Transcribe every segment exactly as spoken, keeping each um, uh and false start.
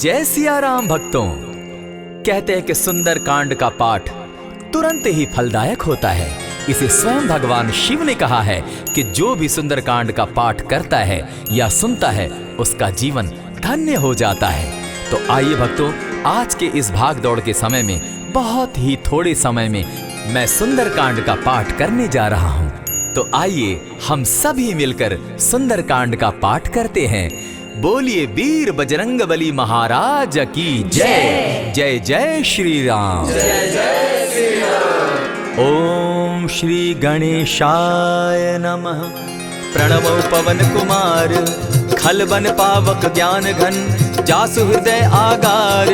जय सिया राम भक्तों। कहते हैं कि सुंदरकांड का पाठ तुरंत ही फलदायक होता है। इसे स्वयं भगवान शिव ने कहा है कि जो भी सुंदरकांड का पाठ करता है या सुनता है, उसका जीवन धन्य हो जाता है। तो आइए भक्तों, आज के इस भाग दौड़ के समय में, बहुत ही थोड़े समय में मैं सुंदरकांड का पाठ करने जा रहा हूँ। तो आइए हम सभी मिलकर सुंदरकांड का पाठ करते हैं। बोलिए वीर बजरंग बली महाराज की जय। जय। जय जय श्री राम। जय जय श्री राम। ओम श्री गणेशाय नमः। प्रणमो पवन कुमार, खल बन पावक ज्ञान घन, जासु हृदय आगार,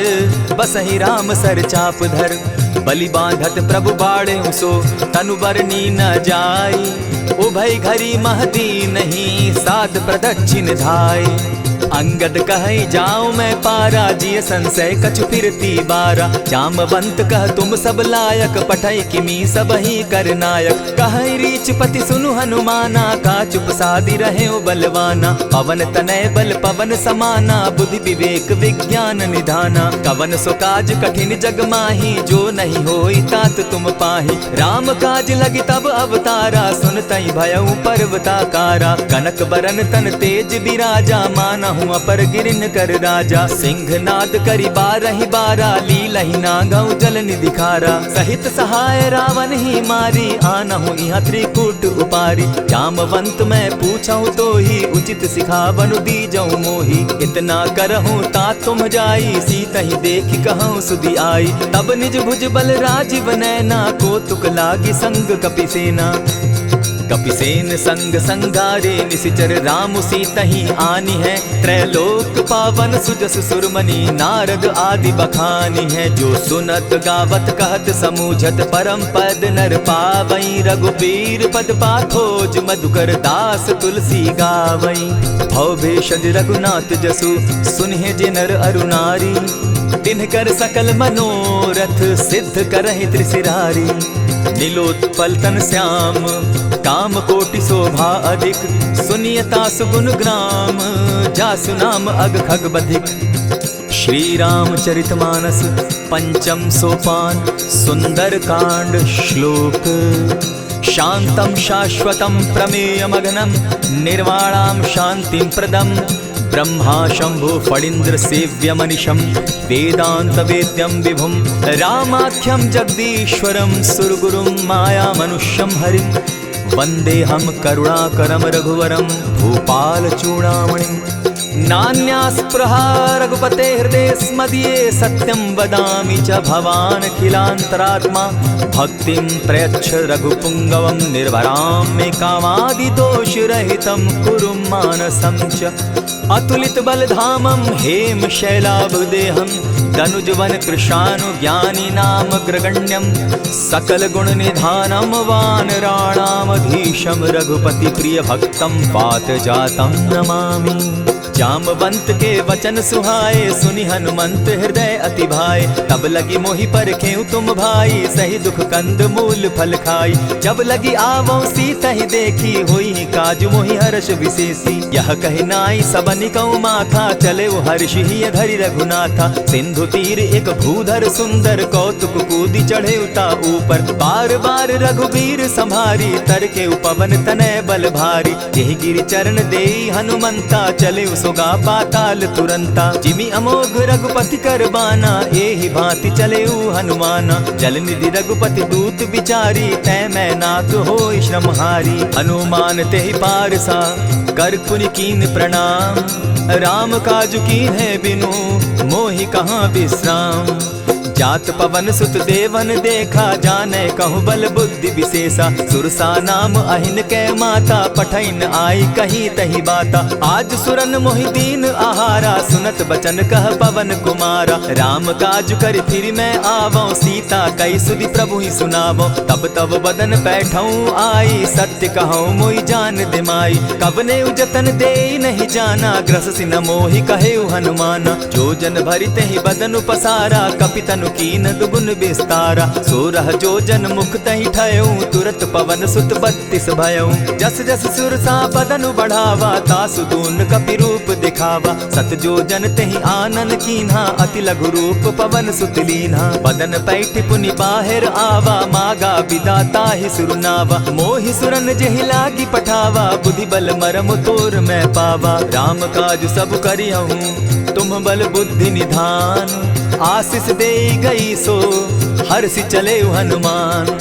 बसहि राम सर चाप धर। बलि बांधत प्रभु बाढ़े सो, तनु बरनी न जाई। उभय घरी मह दीनहि, सात प्रदक्षिण धाई। अंगद कहै जाओ मैं पारा, जिय संशय कछु फिरती बारा। जामवंत कह तुम सब लायक, पठै किमी सबहि कर नायक। कहै रीचपति सुनु हनुमाना, का चुप सादि रहे बलवाना। पवन तनय बल पवन समाना, बुद्धि विवेक विज्ञान निधाना। कवन सो काज कठिन जग माही, जो नहीं होई तात तुम पाही। राम काज लगी तब अवतारा, सुनतहि भयउ पर्वताकारा। कनक बरन तन तेज बिराजा, मानहु अपर गिरिन कर राजा। सिंहनाद करि बारहि बारा, लीलहि नागउ जल निधि खारा। सहित सहाय रावनहि मारी, आनहु इहाँ त्रिकूट उपारी। जामवंत मैं पूछहु तोही, उचित सिखावनु दीजउ मोही। इतना करहु तात तुम जाई, सीतहि देखि कहउँ सुधि आई। तब निज भुज बल राजिव नैना, कौतुक लागि संग कपिसेना। कपिसेन संग संगारे, निसिचर राम सीतहि आनिहैं। त्रैलोक पावन सुजस सुरमनि, नारद आदि बखानिहैं। जो सुनत गावत कहत समूझत, परम पद नर पावई। रघुबीर पद पाखोज, मधुकर दास तुलसी गावई। भव भेषज रघुनाथ जसु, सुनिहें जे नर अरु नारी। तिन्हकर सकल मनोरथ, सिद्ध करहिं त्रिसिरारी। नीलोत्पल तन श्याम, काम कोटि शोभा अधिक। सुनिय तासु गुन ग्राम, जासु नाम अग खग बधिक। श्री रामचरित मानस पंचम सोपान, सुंदरकांड श्लोक। शांतं शाश्वतं प्रमेयमघनं, निर्वाणां शांतिं प्रदं। ब्रह्मा शंभु फणींद्र सेव्यमनिशं, वेदांत वेद्यं विभुं रामाख्यं जगदीश्वरं, सुरगुरुं मायामनुष्यं हरिं। वंदेऽहं करुणाकरं रघुवरं, भूपाल चूड़ामणिं। नान्यास्पृहा रघुपते हृदयेऽस्मदीये, सत्यं वदामि च भवानखिलांतरात्मा। भक्तिं प्रयच्छ रघुपुंगवं, निर्भरां मे कामादिदोषरहितं, कुरु मानसं च अतुलित बल धामं, हेम शैलाभ देहं। दनुज वन कृशानु ज्ञानी नामग्रगण्यं, सकल गुण निधानं वानराणामधीशं। रघुपति प्रिय भक्तं, वात जातं नमामि। जामवंत के वचन सुहाए, सुनि हनुमंत हृदय अति भाए। तब लगी मोहि परखेउ तुम भाई, सही दुख कंद मूल फल खाई। जब लगी आवउँ सीतहि देखी, होई काज मोहि हर्ष विशेषी। यह कहि नाई सबनि कउँ माथा, चलेउ हर्षि हिय धरि रघुनाथा। सिंधु तीर एक भूधर सुंदर, कौतुक कूदि चढ़ेउ ता ऊपर। बार बार रघुबीर संभारी, तरकेउ पवन तनय बल भारी। एहि गिरि चरण देई हनुमंता, चलेउ सोगा पाताल तुरंता। जिमि अमोघ रघुपति कर बाना, एहि भांति चलेउ हनुमाना। जल निधि रघुपति दूत बिचारी, तैं मैं नाथ होई श्रमहारी। हनुमान तेहि पारसा, कर पुनि कीन प्रणाम। राम काज कीन्हे बिनु, मोहि कहाँ विश्राम। जात पवन सुत देवन देखा, जाने कहु बल बुद्धि विशेषा। सुरसा नाम अहिन कै माता, पठइन आई कही तही बाता। आज सुरन मोहि दीन आहारा, सुनत बचन कह पवन कुमारा। राम काज करि फिरि मैं आवउँ, सीता कहि सुधि प्रभुहि सुनावउँ। तब तव बदन पैठउँ आई, सत्य कहउँ मोहि जान दे माई। कवनेउ जतन देई नहीं जाना, ग्रससि न मोहि कहेउ हनुमाना। जो जन भरि तेहि बदनु पसारा, कपि तनु कीन्ह दुगुन बिस्तारा। सोरह जोजन मुख तहि ठयउ, तुरत पवन सुत बत्तीस भयउ। जस जस सुरसा बदन बढ़ावा, तासु दून कपि रूप दिखावा। सत जोजन तेहि आनन कीन्हा, अति लघु रूप पवन सुत लीन्हा। बदन पैठि पुनि बाहिर आवा, मागा बिदा ताहि सुर नावा। मोहि सुरन जेहि लागि पठावा, बुद्धि बल मरम तोर मैं पावा। राम काज सब करिहउँ तुम बल बुद्धि निधान। आसिस देइ गई सो हरसि चलेउ हनुमान।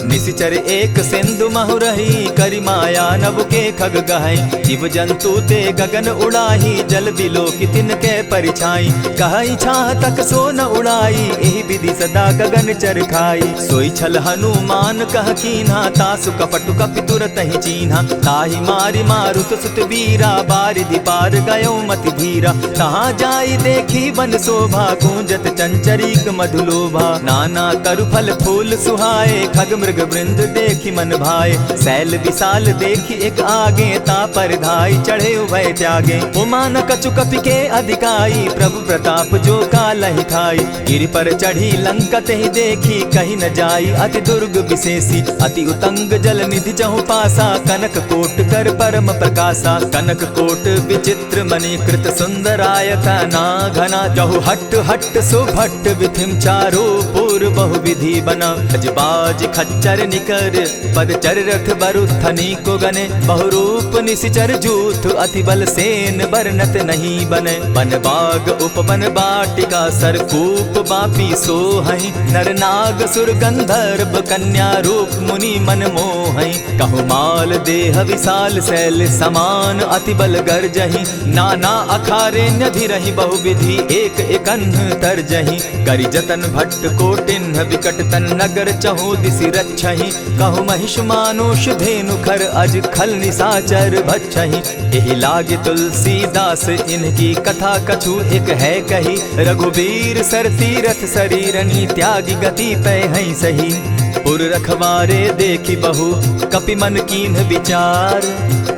निसिचर एक सिंधु महु रही, करि माया नभ के खग गहइ। जीव जंतु ते गगन उड़ाही, जल बिलोकि तिनके परिछाई। कहइ छाह तक सो न उड़ाई, एहि विधि सदा गगन चर खाई। सोइ छल हनुमान कह कीन्हा, तासु कपटु कपि तुरतहि चीन्हा। ताहि मारि मारुत सुत वीरा, बारिधि पार गयो मति धीरा। तहाँ जाइ देखि वन शोभा, गूंजत चंचरीक मधुलोभा। नाना तरु फल फूल सुहाए, खग मृग वृंद देखि मन भाए। सैल विशाल देखि एक आगे, ता पर धाइ चढ़े उभय त्यागे। उमा न कछु कपि के अधिकाई, प्रभु प्रताप जो कालहि खाई। गिरि पर चढ़ी लंका तेहि देखी, कहि न जाई अति दुर्ग विशेषी। अति उतंग जल निधि चहुपासा, कनक कोट कर परम प्रकासा। कनक कोट विचित्र मणि कृत सुंदरायतना घना, जहु हट हट सुभट विधिम चारो पुर बहु विधि बना। गज बाज खच्चर निकर पद चर रथ बरु थनी को गने, बहुरूप निसिचर जूथ अति बल सेन बरनत नहीं बने। बन बाग उपवन बाटिका सरकूप बापी सोहइ, नर नाग सुर गंधर्व कन्या रूप मुनि मन मोहइ। कहु माल देह विशाल सैल समान अति बल गर्जहि, नाना अखारे न्यधि रही बहुविधि एक एकन्ह तर्जहि। करि जतन भट्ट कोटिन्ह विकट तन नगर चहु दिसि रक्षहि। कहु महिष मानुष धेनु खर अज खल निसाचर भक्षहि। एहि लागि तुलसीदास इनकी कथा कछु एक है कही। रघुबीर सर तीरथ सरीरनि त्यागि गति पै हइँ सही। पुर रखवारे देखि बहु कपि मन कीन्ह विचार।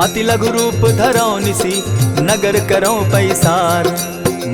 अति लघु रूप धरौ निसि नगर करौ पैसार।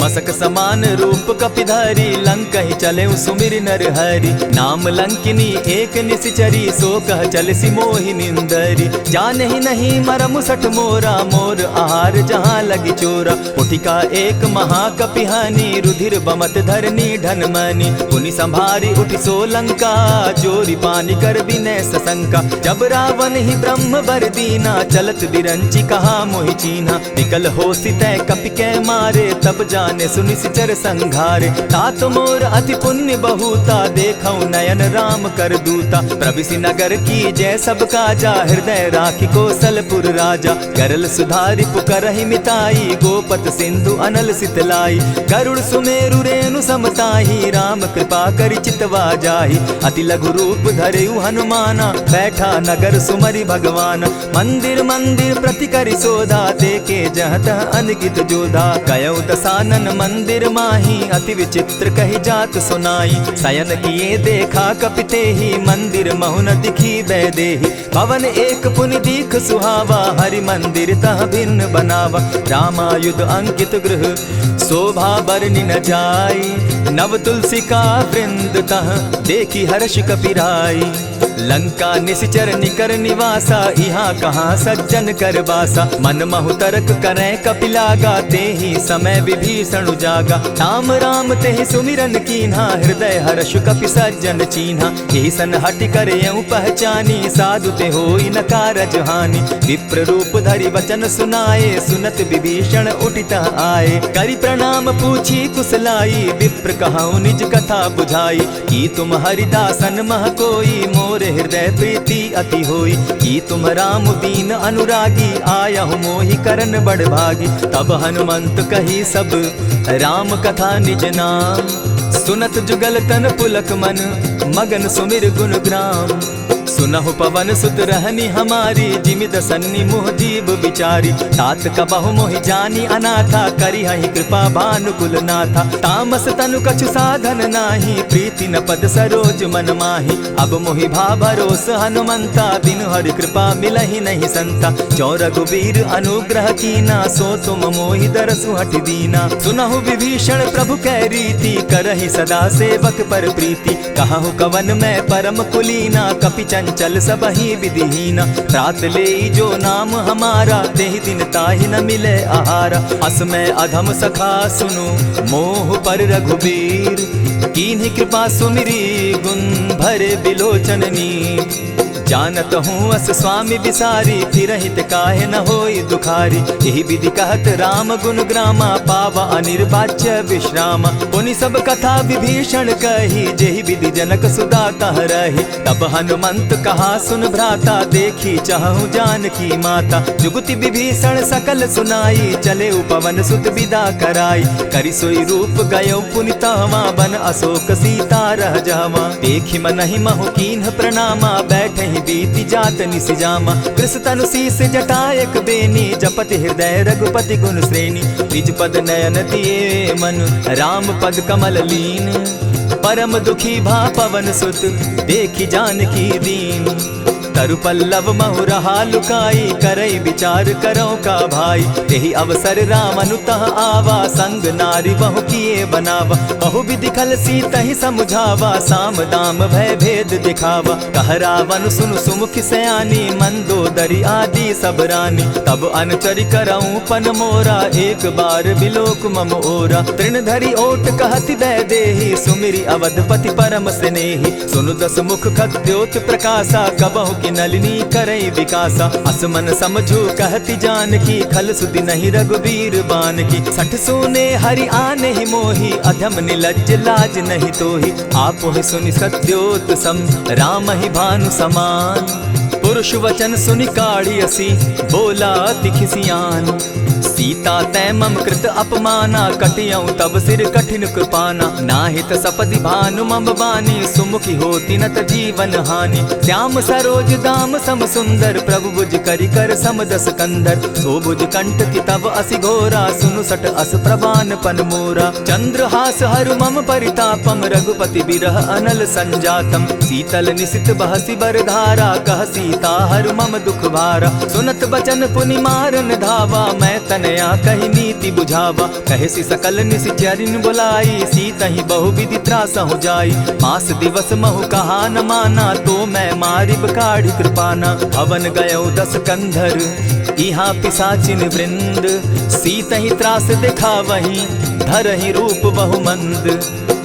मसक समान रूप कपि धरि लंकहि चलेउ सुमिरि नर हरि। नाम लंकिनी एक निसिचरी सो कह चलसि मोहि निंदरि। जानहि नहीं मरम सठ मोरा मोर आहार जहाँ लगि चोरा। उठिका एक महाकपि हनि रुधिर बमत धरनी ढन मनि। पुनि संभारि उठि सो लंका जोरि पानि कर बिनय ससंका। जब रावनहि ब्रह्म बर दीना चलत बिरंचि कहा मोहि चीन्हा। विकल होसि तै कपि कै मारे तब जानेसु निसिचर संघारे। तात मोर अति पुण्य बहुता देखौ नयन राम कर दूता। प्रबिसि नगर कीजै सब काजा हृदय राखि कोसलपुर राजा। गरल सुधारि पुकारहि मिताई, गोपत सिंधु अनल सितलाई। गरुड़ सुमेरु रेणु समताही, राम कृपा करि चितवा जाही। अति लघु रूप धरेउ हनुमाना, बैठा नगर सुमरि भगवान। मंदिर मंदिर प्रति करि सोधा, देखे जहँ तहँ अनगित जोधा। गयउ दसानन मंदिर माही, अति विचित्र कहि जात सुनाई। सयन किए देखा कपि तेही, मंदिर महु न दिखी वैदेही। भवन एक पुनि दीख सुहावा, हरि मंदिर तह भिन्न बनावा। रामायुध अंकित गृह शोभा बरनि न जाई, नव तुलसी का वृंद तह देखि हर्ष कपि राई। लंका निसिचर निकर निवासा, इहाँ कहाँ सज्जन कर बासा। मन महु तरक करै कपि लागा, तेहि समय विभीषण उजागा। राम राम तेहि सुमिरन कीन्हा, हृदय हर्ष कपि सज्जन चीन्हा। एहि सन हठि करयउ पहचानी, साधु ते होई न कारज हानि। विप्र रूप धरि वचन सुनाए, सुनत विभीषण उठि तह आए। करि प्रणाम पूछी कुसलाई, विप्र कहउ निज कथा बुझाई। की तुम हरिदासन मह कोई, मोर हृदय प्रीति अति होई। की तुम राम दीन अनुरागी, आयहु मोहि करन बड़ भागी। तब हनुमंत कही सब राम कथा निज नाम। सुनत जुगल तन पुलक मन, मगन सुमिर गुन ग्राम। सुनहु पवन सुत रहनि हमारी, जिमि दसन्नि मोह जीव बिचारी। तात कबहु मोहि जानि अनाथा, करिहहि कृपा भानुकुल नाथा। तामस तनु कछु साधन नाहीं, प्रीति न पद सरोज मन माहीं। अब मोहि भा भरोस हनुमंता, बिनु हरि कृपा मिलहि नहीं संता। जो रघुबीर अनुग्रह कीना, सो तुम मोहि दरसु हठि दीना। सुनहु विभीषण प्रभु कै रीति, करहि सदा सेवक पर प्रीति। कहहु कवन मैं परम कुलीना, कपि चंचल सबहि विधिहीना। त्रात लेई जो नाम हमारा, तेहि दिन ताहि न मिले आहारा। अस मैं अधम सखा सुनु मोह पर रघुबीर, कीन्हि कृपा सुमिरी गुन भरे बिलोचन नीर। जानत हूँ अस स्वामी बिसारी, फिरहित काहे न होई दुखारी। एहि विधि कहत राम गुन ग्रामा, पावा अनिर्वाच्य विश्राम। पुनि सब कथा विभीषण कही, जेहि विधि जनक सुता तह रही। तब हनुमंत कहा सुन भ्राता, देखी चहहु जानकी माता। जुगति विभीषण सकल सुनाई, चलेउ पवन सुत बिदा कराई। करि सोई रूप गयो पुनि तहवाँ, बन अशोक सीता रह जहवाँ। देखि मनहि महु कीन्ह प्रणामा, बैठहि बीति जात निसि जामा। कृस तनु सीस जटा एक बेनी, जपति हृदय रघुपति गुन श्रेणी। निज पद नयन दिए मन, राम पद कमल लीन। परम दुखी भा पवन सुत, देखि जानकी दीन। तरु पल्लव महु रहा लुकाई, करई विचार करौ का भाई। तेहि अवसर राम अनुतह आवा, संग नारी बहु किए बनावा। बहु विधि खल सीतहि समुझावा, साम दाम भय भेद दिखावा। कह रावण सुनु सुमुखि सयानी, मंदोदरी आदि सब रानी। तब अनुचरि करउँ पन मोरा, एक बार बिलोक मम ओरा। तृण धरि ओट कहति वैदेही, सुमिरि अवधपति परम स्नेही। सुनु दस मुख खद्योत प्रकासा, कबहु कि नलिनी करई विकासा। अस मन समझु कहति जानकी, खल सुधि नहीं रघुबीर बानकी। सठ सूने हरि आनहि मोही, अधम निलज्ज लाज नहीं तोही। आपुहि सुनि सद्योत सम, रामहि भानु समान। पुरुष वचन सुनि काढ़ि असि, बोला अति खिसियान। सीता तैं मम कृत अपमाना, कटियउ तब सिर कठिन कृपाना। नाहित सपदि भानु मम बानी, सुमुखि होति न त जीवन हानि। श्याम सरोज दाम सम सुंदर, प्रभु भुज करि कर सम दस कंधर। सो भुज कंठ कि तव असि घोरा, सुनु सठ अस प्रमाण पन मोरा। चंद्रहास हरु मम परितापम, रघुपति विरह अनल संजातम। शीतल निशित बहसि बर धारा, कह सीता हरु मम दुख भारा। सुनत बचन पुनि मारन धावा, मैं तनया कहि नीति बुझावा। कहसि सकल निशिचरिन बोलाई, सीतहि बहु विधि त्रासहु जाई। मास दिवस महु कहा न माना, तो मैं मारिब काढ़ि कृपाना। भवन गयउ दस कंधर इहाँ पिसाचिन वृंद, सीतहि त्रास देखावहीं, धरहीं रूप बहु मंद।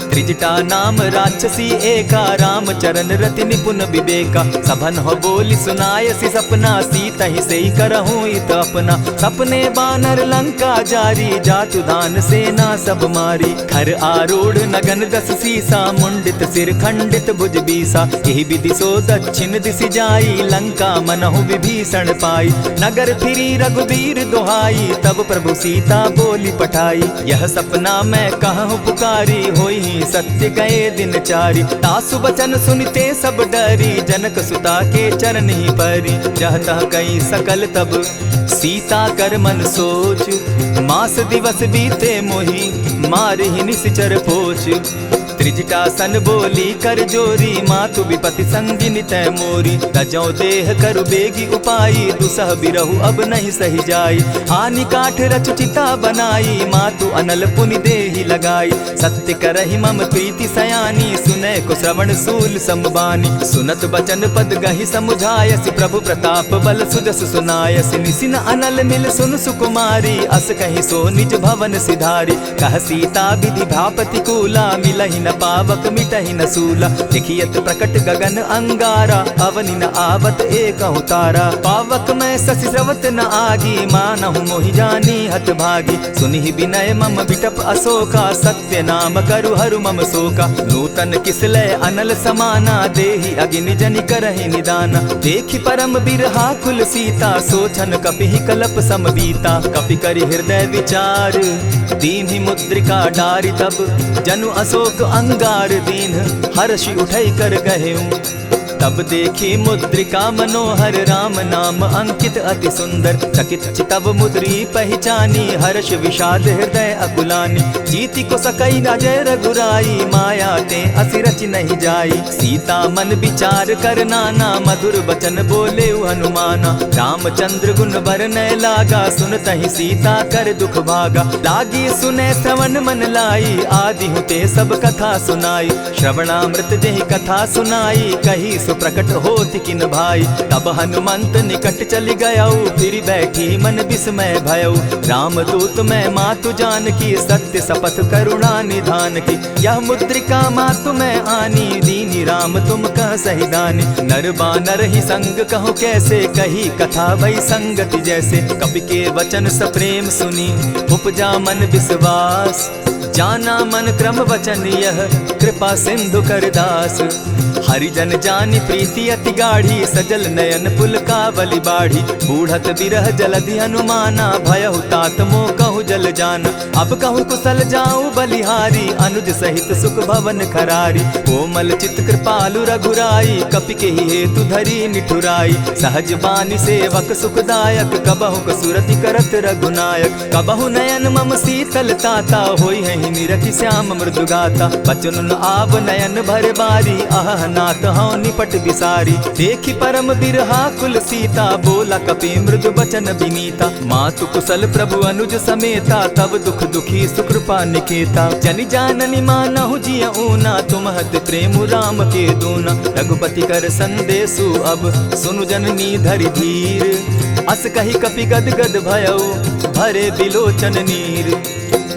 त्रिजटा नाम राक्षसी एका, राम चरण रति निपुन विवेका। सभनहु बोलि सुनायसि सपना, सीतहि सेई करहु हित अपना। सपने बानर लंका जारी, जातु दान सेना सब मारी। खर आरूढ़ नगन दस सीसा, मुंडित सिर खंडित भुज बीसा। एहि विधि सो दक्षिण दिसि जाई, लंका मनहु विभीषण पाई। नगर फिरी रघुबीर दोहाई, तब प्रभु सीता बोलि पठाई। यह सपना मैं कहहु पुकारी, होइहीं सत्य गए दिन चारी। तासु बचन सुनिते सब डरी, जनक सुता के चरणहि परी। जह तह कई सकल तब सीता कर मन सोच, मास दिवस बीते मोही, मारहि निशिचर पोच। त्रिजटा सन बोली कर जोरी, मातु विपति संगिनि तैं मोरी। तजौ देह करु बेगि उपाई, दुसह बिरहु अब नहीं सहि जाई। आनि काठ रचु चिता बनाई, मातु अनल पुनि देहि लगाई। सत्य करहि मम प्रीति सयानी, सुनैकु श्रवण सूल सम बानी। सुनत बचन पद गहि समुझायसि, प्रभु प्रताप बल सुजस सुनायसि। निसि न अनल मिल सुनु सुकुमारी, अस कहि सो निज भवन सिधारी। कह सीता विधि भा प्रतिकूला, मिलहि न पावक मिटहि न सूला। देखि अति प्रकट गगन अंगारा, अवनि न आवत एकहु तारा। पावक मैं शशि स्रवत न आगी, मानहु मोहि जानी हत भागी। सुनिहि विनय मम बिटप अशोका, सत्य नाम करु हरु मम शोका। नूतन किस लय अनल समाना, देहि अगिनि जनि करहि निदाना। देखि परम बिरहाकुल सीता, सो क्षण कपिहि कलप सम बीता। कपि करि हृदय विचार, दीन्हि मुद्रिका डारि तब, जनु अशोक अंगार दीन्ह, हरषि उठइ कर गहेउ। तब देखी मुद्रिका मनोहर राम नाम अंकित अति सुंदर। चकित चितव मुद्री पहिचानी हर्ष विषाद हृदय अकुलानी। जीति को सकई अजय रघुराई माया ते असि रचि नहीं जाई। सीता मन विचार कर नाना मधुर वचन बोले हनुमाना। रामचंद्र गुण बरनय लागा सुनतहि सीता कर दुख भागा। लागी सुने श्रवण मन लाई आदि हुते सब कथा सुनाई। श्रवणामृत जेहि कथा सुनाई कहि सो प्रकट होत किन भाई। तब हनुमंत निकट चलि गयउ फिरि बैठी मन विस्मय भयउ। रामदूत मैं मातु जानकी सत्य सपथ करुणा निधान की। यह मुद्रिका मातु मैं आनी दीनी राम तुम कह सहिदानी। नर बानर ही संग कहु कैसे कही कथा वही संगति जैसे। कपि के वचन सप्रेम सुनी उपजा मन विश्वास। जाना मन क्रम वचन यह कृपा सिंधु कर दास। हरिजन जानि प्रीति अति गाढ़ी सजल नयन पुलकावली बाढ़ी। बूढ़त बिरह जलधि हनुमाना भयहु तात मोकहु जल जान। अब कहु कुशल जाउ बलिहारी अनुज सहित सुख भवन खरारी। कोमल चित कृपालु रघुराई कपि केहि हेतु धरी निठुराई। सहज बानी सेवक सुखदायक कबहु कसुरति करत रघुनायक। कबहु नयन मम शीतल ताता होई हैं निरखि श्याम मृदु गाता। बचन न आव नयन भर बारी अहह नाथ हौ निपट बिसारी। देखि परम बिरहा कुल सीता बोला कपि मृदु बचन बिनीता। मातु कुशल प्रभु अनुज समेता तब दुख दुखी सुकृपा निकेता। जनि जाननि मानहु जिय ऊना तुम हत प्रेम राम के दूना। रघुपति कर संदेसु अब सुनु जननी धरि धीर। अस कहि कपि गद गद भयउ भरे बिलोचन नीर।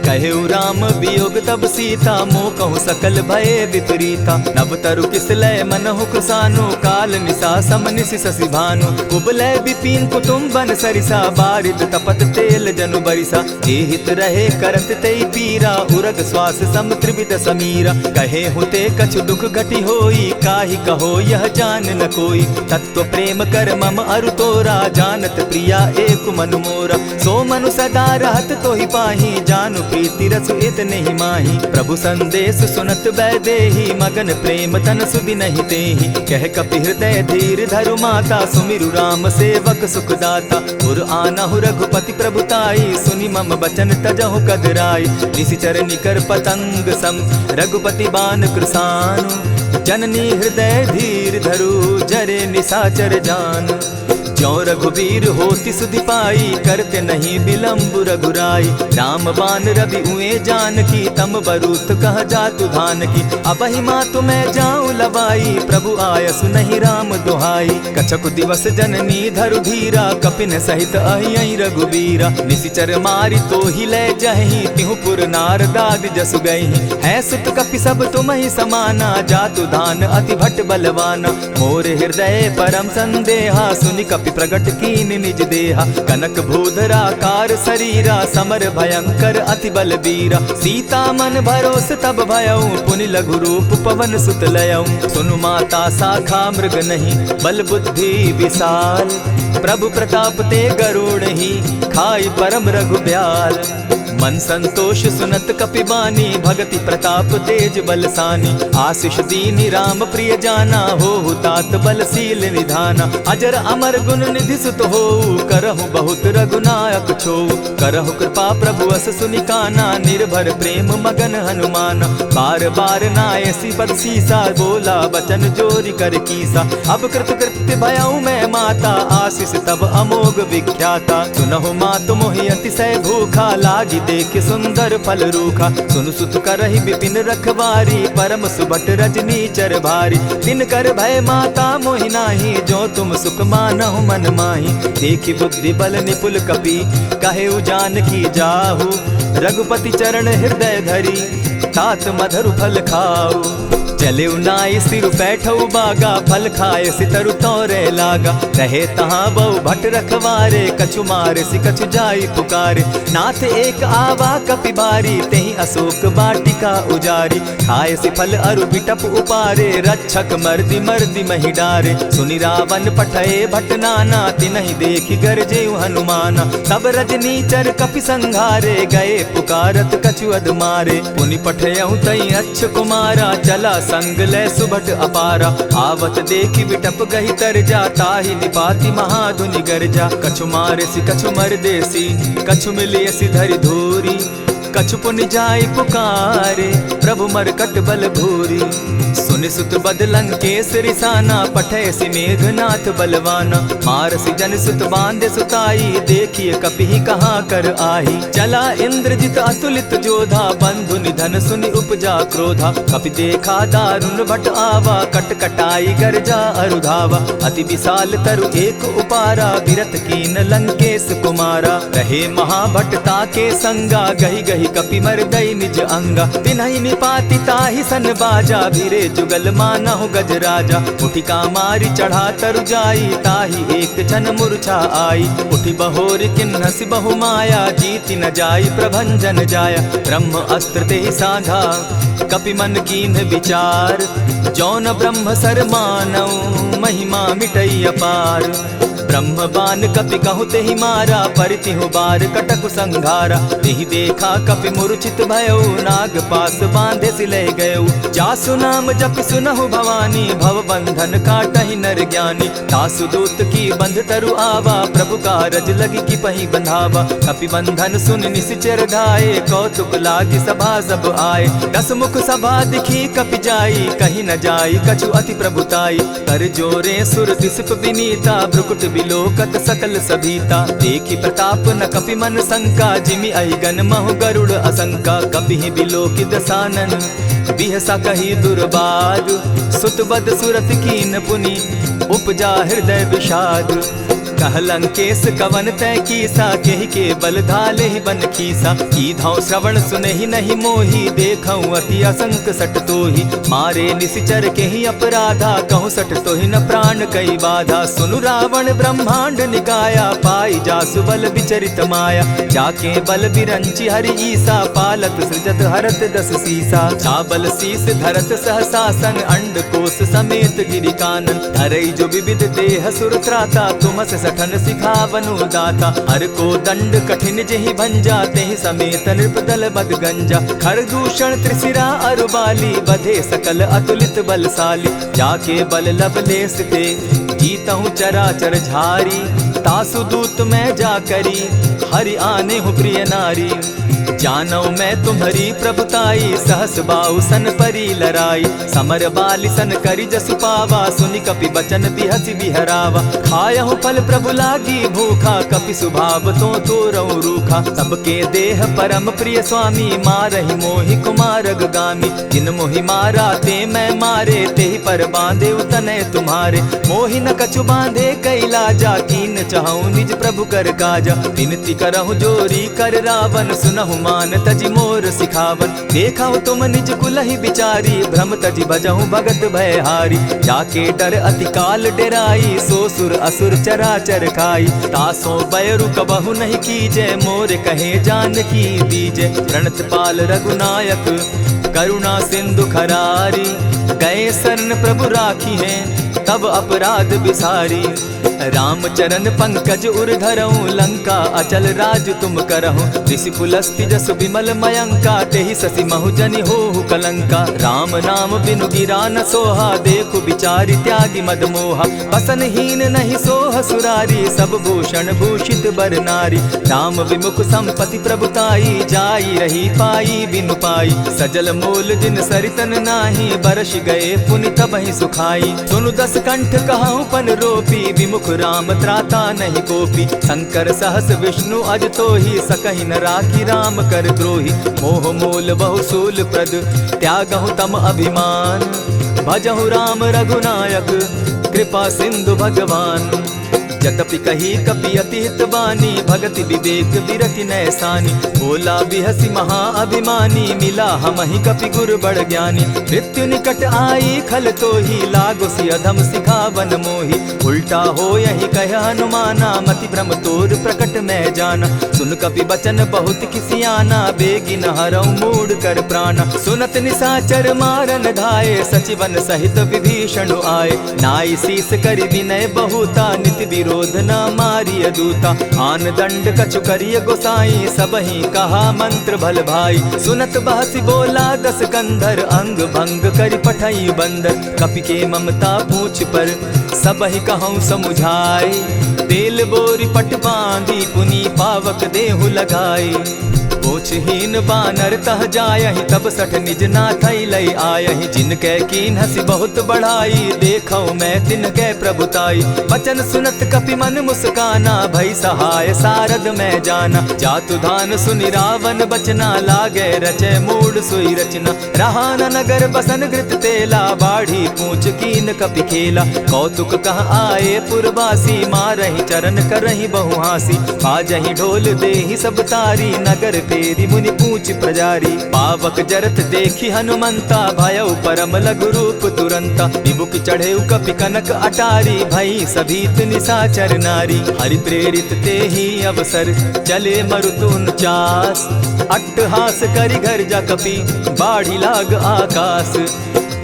कहेउ राम वियोग तब सीता मोकहु सकल भये विपरीता। नव तरु किस लय मनहु कृसानु काल निसा सम निसि ससि भानु। कुबलय विपिन कुटुम्बन सरिसा बारिद तपत तेल जनु बरिसा। जे हित रहे करत तेइ पीरा उरग श्वास सम त्रिविध समीरा। कहे हुते कछु दुख घटि होई काहि कहो यह जान न कोई। तत्व प्रेम कर मम अरु तोरा जानत प्रिया एक मनु मोरा। सो मनु सदा रहत तोहि पाही जानु प्रीति रसु इतनेहि माही। प्रभु संदेस सुनत वैदेही मगन प्रेम तन सुदिनहि तेहि। कह कपि हृदय धीर धरु माता सुमिरु राम सेवक सुखदाता। उर आनहु रघुपति प्रभु ताई सुनि मम बचन तजहु कदराई। निसिचर निकर पतंग सम रघुपति बान कृसानु। जननी हृदय धीर धरु जरे निसाचर जान। ज्यों रघुबीर होति सुधि पाई करते नहीं बिलम्बु रघुराई। राम बान रवि उए जानकी तम बरूत कह जातु धानकी। अबहि मातु मैं जाउँ लवाई प्रभु आयसु नहीं राम दुहाई। कछकु दिवस जननी धरु धीरा कपिन सहित अहियइ रघुबीरा। निसिचर मारि तोहि लय जहहीं तिहु पुर नारदादि जसु गइहीं। हैं सुत कपि सब तुमहि समाना जातु धान अति भट बलवाना। मोर हृदय परम संदेहा सुनि कपि प्रगट कीन निज देहा। कनक भूधर आकार सरीरा समर भयंकर अति बलबीरा। सीता मन भरोस तब भयउ पुनि लघु रूप पवन सुत लयउ। सुनु माता साखा मृग नहीं बल बुद्धि विशाल। प्रभु प्रताप ते गरुड़ही खाई परम रघु ब्याल। मन संतोष सुनत कपि बानी भगति प्रताप तेज बलसानी। आशिष दीन्हि राम प्रिय जाना होहु तात बलशील निधाना। अजर अमर गुण निधि सुत होऊ करहु बहुत रघुनायक छोऊ। करहु कृपा प्रभु अस सुनि काना निर्भर प्रेम मगन हनुमाना। बार बार नायसि पद सीसा बोला वचन जोरि कर कीसा। अब कृत कृत्य भयउ मैं माता आशिष तब अमोघ विख्याता। सुनहु मातु मोहि अतिशय भूखा लागी देखि सुंदर फल रूखा। सुनु सुत करहि विपिन रखवारी परम सुभट रजनीचर भारी। तिनकर भय माता मोहि नाही जो तुम सुख मानहु मन माही। देखि बुद्धि बल निपुल कपि कहेउ जानकी जाहु। रघुपति चरण हृदय धरी तात मधुर फल खाऊ। चलेउ नाइ सिरु बैठउ बागा फल खायसि तरु तोरे लागा। रहे तहाँ बहु भट रखवारे कछु मारसि कछु जाई पुकारे। नाथ एक आवा कपि बारी तेहि अशोक वाटिका उजारी। खायसि फल अरु बिटप उपारे रक्षक मरदि मरदि महि डारे। सुनि रावन पठए भट नाना तिनहि देखि गरजेउ हनुमाना। तब रजनीचर कपि संघारे गए पुकारत कछु अद मारे। पुनि पठयउ तइ अच्छ कुमारा चला संग लै सुभट अपारा। आवत देखि विटप गहि तर जा, ताहि निपाति महाधुनि गरजा। कछु मारसि कछु मरदेसि, कछु मिलियसि धरि धूरि। कछु पुनि जाइ पुकारे, प्रभु मरकट बल भूरि। सुनि सुत बद लंकेस रिसाना, पठैसि मेघनाथ बलवाना। मारसि जनि सुत बाँधे सुताई, देखिय कपिहि कहाँ कर आही। चला इंद्रजित अतुलित जोधा, बंधु निधन सुनि उपजा क्रोधा। कपि देखा दारुन भट आवा, कट कटाई गरजा अरु धावा। अति विसाल तरु एक उपारा, बिरत कीन लंकेस कुमारा। रहे महाभट ताके संगा, गहि गहि कपि मरदइ निज अंगा। तिन्हइ निपाति ताहि सन बाजा, भिरे जुगल मानहु गजराजा। मुठिका मारि चढ़ा तरु जाई, ताहि एक छन मुरछा आई। उठि बहोरि किन्हसि बहु माया, जीति न जाई प्रभंजन जाया। ब्रह्म अस्त्र तेहि साधा, कपि मन कीन्ह विचार। जौन ब्रह्म सर मानउ, महिमा मिटइ अपार। ब्रह्म बान कपि कहु तेहि मारा, परितिहु बार कटकु संघारा। तेहि देखा कपि मूर्छित भयउ, नाग पास बाँधेसि लइ गयउ। जासु नाम जपि सुनहु भवानी, भव बंधन काटहि नर ज्ञानी। तासु दूत की बंध तरु आवा, प्रभु कारज लगी किपहि बंधावा। कपि बंधन सुनि निसिचर धाए, कौतुक लागी सभा सब आए। दस मुख सभा दिखि कपि जाई, कहि न जाई कछु अति प्रभुताई। कर जोरे सुर दिसिप बिनीता, भ्रुकुट बिलोकत सकल सभीता। देखि प्रताप न कपि मन संका, जिमि अहिगन महु गरुड़ असंका। कपिहि बिलोकि दसानन बिहसा कही दुर्बाद। सुत बद सुरत कीन पुनि उपजा हृदय विषाद। कह लंकेस कवन तैं कीसा, केहि के बल धालेहि बन खीसा। कीधौं श्रवण सुनेहि नहि मोहि, देखौं अति असंक सट तोहि। मारे निसिचर केहि अपराधा, कहूँ सट तोहि न प्राण कइ बाधा। सुनु रावण ब्रह्मांड निकाया, पाइ जासु बल विचरित माया। जाके बल बिरंचि हरि ईसा, पालत सृजत हरत दस सीसा। चाबल सीस धरत सहसासन, अंड कोस समेत गिरि कानन। धरइ जो विविध देह सुर त्राता, तुमस सठन सिखावनु दाता। हर को दंड कठिन जेहि भंजा, तेहि समेत नृप दल बद गंजा। खर दूषण त्रिसिरा अरु बाली, बधे सकल अतुलित बलसाली। जाके बल लवलेस ते जीतहु चराचर झारी, तासु दूत मैं जा करी हरि आनेहु प्रिय नारी। जानौ मैं तुम्हरी प्रभुताई, सहस बाउ सन परी लराई। समर बालि सन करि जसु पावा, सुनि कपि बचन बिहसि बिहरावा। खायहु फल प्रभु लागी भूखा, कपि सुभाव तों तोरौ रूखा। सबके देह परम प्रिय स्वामी, मारहि मोहि कुमारग गामी। जिन मोहि मारा ते मैं मारे, तेहि पर बाँधेउ तनय तुम्हारे। मोहि न कछु बाँधे कइ लाजा, कीन चहौं निज प्रभु कर काजा। बिनती करहु जोरी कर रावन, सुनहु मान तजि मोर सिखावन। देखहु तुम निज कुलहि बिचारी, भ्रम तजि भजहु भगत भयहारी। जाके डर अति काल डेराई, सो सुर असुर चराचर खाई। तासों बैरु कबहु नहीं कीजे, मोर कहे जानकी दीजे। प्रणत पाल रघुनायक करुणा सिंधु खरारी, गए शरण प्रभु राखिहें तब अपराध बिसारी। राम चरण पंकज उर धरऊं, लंका अचल राज तुम करहु। ऋषि पुलस्ति जसु विमल मयंका, तेहि ससि महु जनि होहु कलंका। राम नाम बिनु गिरा न सोहा, देखु बिचारि त्यागि मद मोहा। वसन हीन नहीं सोह सुरारी, सब भूषण भूषित बर नारी। राम विमुख संपति प्रभुताई, जाई रही पाई बिनु पाई। सजल मोल जिन सरितन नाही, बरषि गए पुनि तबहिं सुखाई। सुनु दस कंठ कहउँ पन रोपी, विमुख राम त्राता नहीं कोपी। शंकर सहस विष्णु अज तोही, सकहि न राखी राम कर द्रोही। मोह मोल बहु सूल प्रद, त्यागहु तम अभिमान। भजहु राम रघुनायक, कृपा सिंधु भगवान। जतपि कही कपि अति हित बानी, भगति विवेक बिरति नैसानी। बोला बिहसि महा अभिमानी, मिला हमहिं कपि गुर बड़ ज्ञानी। मृत्यु निकट आई खल तोही, लागो सि अधम सिखावन मोही। उल्टा होयहि कहे हनुमाना, मति भ्रम तोर प्रकट मैं जाना। सुन कपि बचन बहुत किसियाना, बेगिन हरउ मूढ़ कर प्राणा। सुनत निसाचर मारन धाए, सचिवन सहित विभीषण आए। नाई सीस करि विनय बहुता, नित क्रोध न मारिय दूता। आन दंड कछु करिय गोसाई, सबहि कहा मंत्र भल भाई। सुनत बहसि बोला दस कंधर, अंग भंग करि पठई बंदर। कपि के ममता पूछ पर, सबहि कहउँ समुझाई। तेल बोरि पट बाँधि पुनि पावक देहु लगाई। पूछहीन बानर तह जायहि, तब सठ निज नाथहि लइ आयहि। जिनके कीन्हसि बहुत बढ़ाई, देखउ मैं तिनके प्रभुताई। बचन सुनत कपि मन मुस्काना, भई सहाय सारद मैं जाना। जातु धान सुनि रावन बचना, लागे रचे मूढ़ सोई रचना। रहा न नगर बसन घृत तेला, बाढ़ी पूछ कीन कपि खेला। कौतुक कह आए पुरबासी, मारहि चरन करहि बहु हाँसी। बाजहि ढोल देहि सब तारी, नगर फेरि मुनि पूछ प्रजारी। पावक जरत देखि हनुमंता, भयउ परम लघु रूप तुरंता। बिबुक चढ़ेउ कपि कनक अटारी, भई सभीत निसाचर नारी। हरि प्रेरित तेहि अवसर, चले मरुत उनचास। अट्टहास करि गर्जा कपि, बाढ़ि लाग आकास।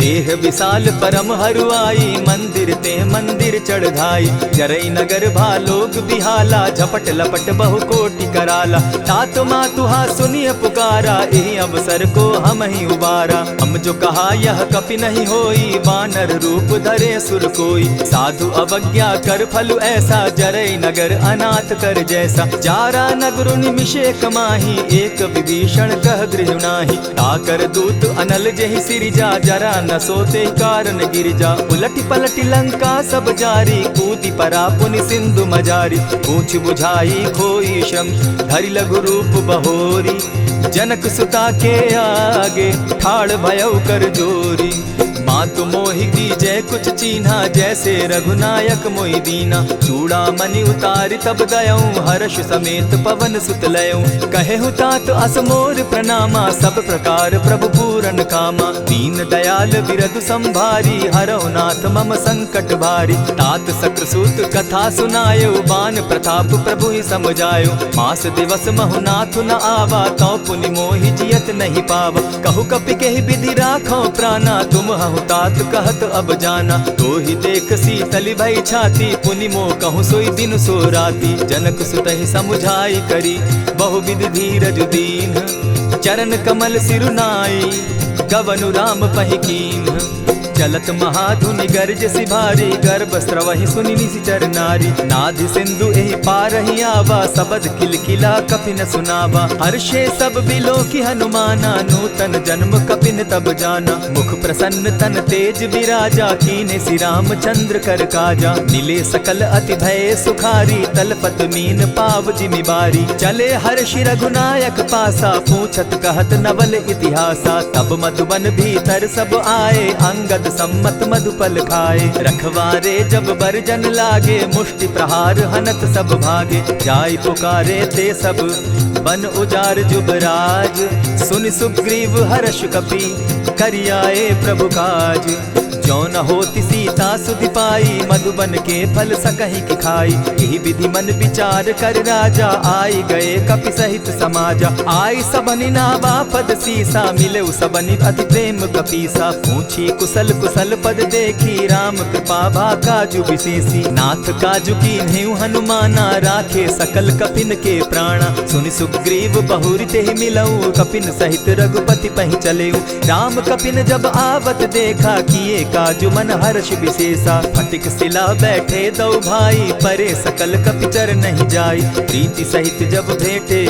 देह विशाल परम हरुआई, मंदिर ते मंदिर चढ़ धाई। जरई नगर भा लोग बिहाला, झपट लपट बहु कोटि कराला। तात मातु हा सुनिय पुकारा, एहि अवसर को हमहिं उबारा। हम जो कहा यह कपि नहीं होई, बानर रूप धरे सुर कोई। साधु अवज्ञा कर फलु ऐसा, जरई नगर अनाथ कर जैसा। जारा नगरु निमिषेक माही, एक विभीषण कह गृह नाही। ताकर दूत अनल जेहि सिरिजा, जरा न सो तेहि कारण गिरिजा। उलटि पलटि लंका सब जारी, कूदि परा पुनि सिंधु मजारी। पूछ बुझाई खोई श्रम, धरि लघु रूप बहोरी। जनक सुता के आगे, ठाढ़ भयउ कर जोरी। मातु मोहि दीजै कुछ चीन्हा, जैसे रघुनायक मोहि दीना। चूड़ामणि उतारि तब दयउँ, हर्ष समेत पवन सुत लयउँ। कहेहु तात अस मोर प्रणामा, सब प्रकार प्रभु पूरन कामा। दीन दयाल बिरदु संभारी, हरउ नाथ मम संकट भारी। तात शक्रसूत कथा सुनायो, बान प्रताप प्रभुहि सम जायो। मास दिवस महु नाथ न आवा, तौ पुनि मोहि जियत नहीं पावा। कहु कपि केहि बिधि राखउ प्राना, तुम हहु तात कहत अब जाना। तोहि देख सीतलि भई छाती, पुनि मोकहु सोई दिनु सो राती। जनक सुतहि समुझाई करी, बहु बिधि धीरजु दीन्ह। चरन कमल सिरु नाई, गवनु राम पहि कीन्ह। चलत महाधुनि गरजसि भारी, गर्भ स्रवहि सुनि निसिचर नारी। नाधि सिंधु एहि पारहि आवा, सबद किलकिला कपि न सुनावा। हर्षे सब बिलोकि हनुमाना, नूतन जन्म कपिन तब जाना। मुख प्रसन्न तन तेज बिराजा, कीन्हसि रामचंद्र कर काजा। मिले सकल अति भये सुखारी, तलपत मीन पाव जिमि बारी। चले हर्षि रघुनायक पासा, पूछत कहत नवल इतिहासा। तब मधुबन भीतर सब आए, अंगद सम्मत मधुपल खाए। रखवारे जब बरजन लागे, मुष्टि प्रहार हनत सब भागे। जाय पुकारे ते सब बन उजार जुबराज, सुनि सुग्रीव हर्ष कपि करि आए प्रभु काज। जो न होति सीता सुधि पाई, मधुबन के फल सकहि कि खाई। एहि बिधि मन बिचार करि राजा, आइ गए कपि सहित समाजा। आइ सबनि नावा पद सीसा, मिलेउ सबनि अति प्रेम कपीसा। पूछी कुसल कुसल पद देखी, राम कृपा भा काजु बिसेसी। नाथ काजु कीन्हेउ हनुमाना, राखे सकल कपिन के प्राणा। सुनि सुग्रीव बहुरि तेहि मिलउ, कपिन सहित रघुपति पहि चलेउ। राम कपिन जब आवत देखा, किए काजु मन हर्ष बिसेसा। फटिक सिला बैठे दउ भाई, परे सकल कपि चरनहिं जाई। प्रीति सहित जब भेंटे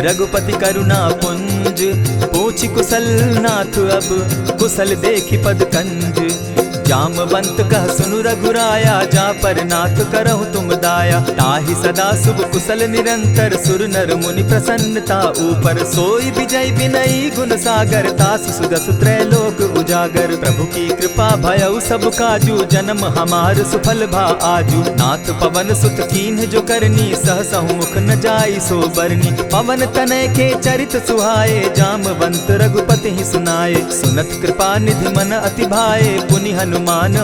रघुपति करुणा पुंज, पूछि कुसल नाथ अब कुसल देखि पद कंज। जामवंत कह सुनु रघुराया, जा पर नाथ करहु तुम दाया। ताहि सदा शुभ कुसल निरंतर, सुर नर मुनि प्रसन्नता ऊपर। सोई विजय विनयी गुण सागर, तासु सुजसु त्रैलोक उजागर। प्रभु की कृपा भयउ सब काजु, जनम हमार सुफल भा आजु। नाथ पवन सुत कीन्ह जो करनी, सहसहु मुख न जाई सो बरनी। पवन तनय के चरित सुहाए, जामवंत रघुपति ही सुनाए। सुनत कृपा निधि मन अति भाए, पुनि हनुमान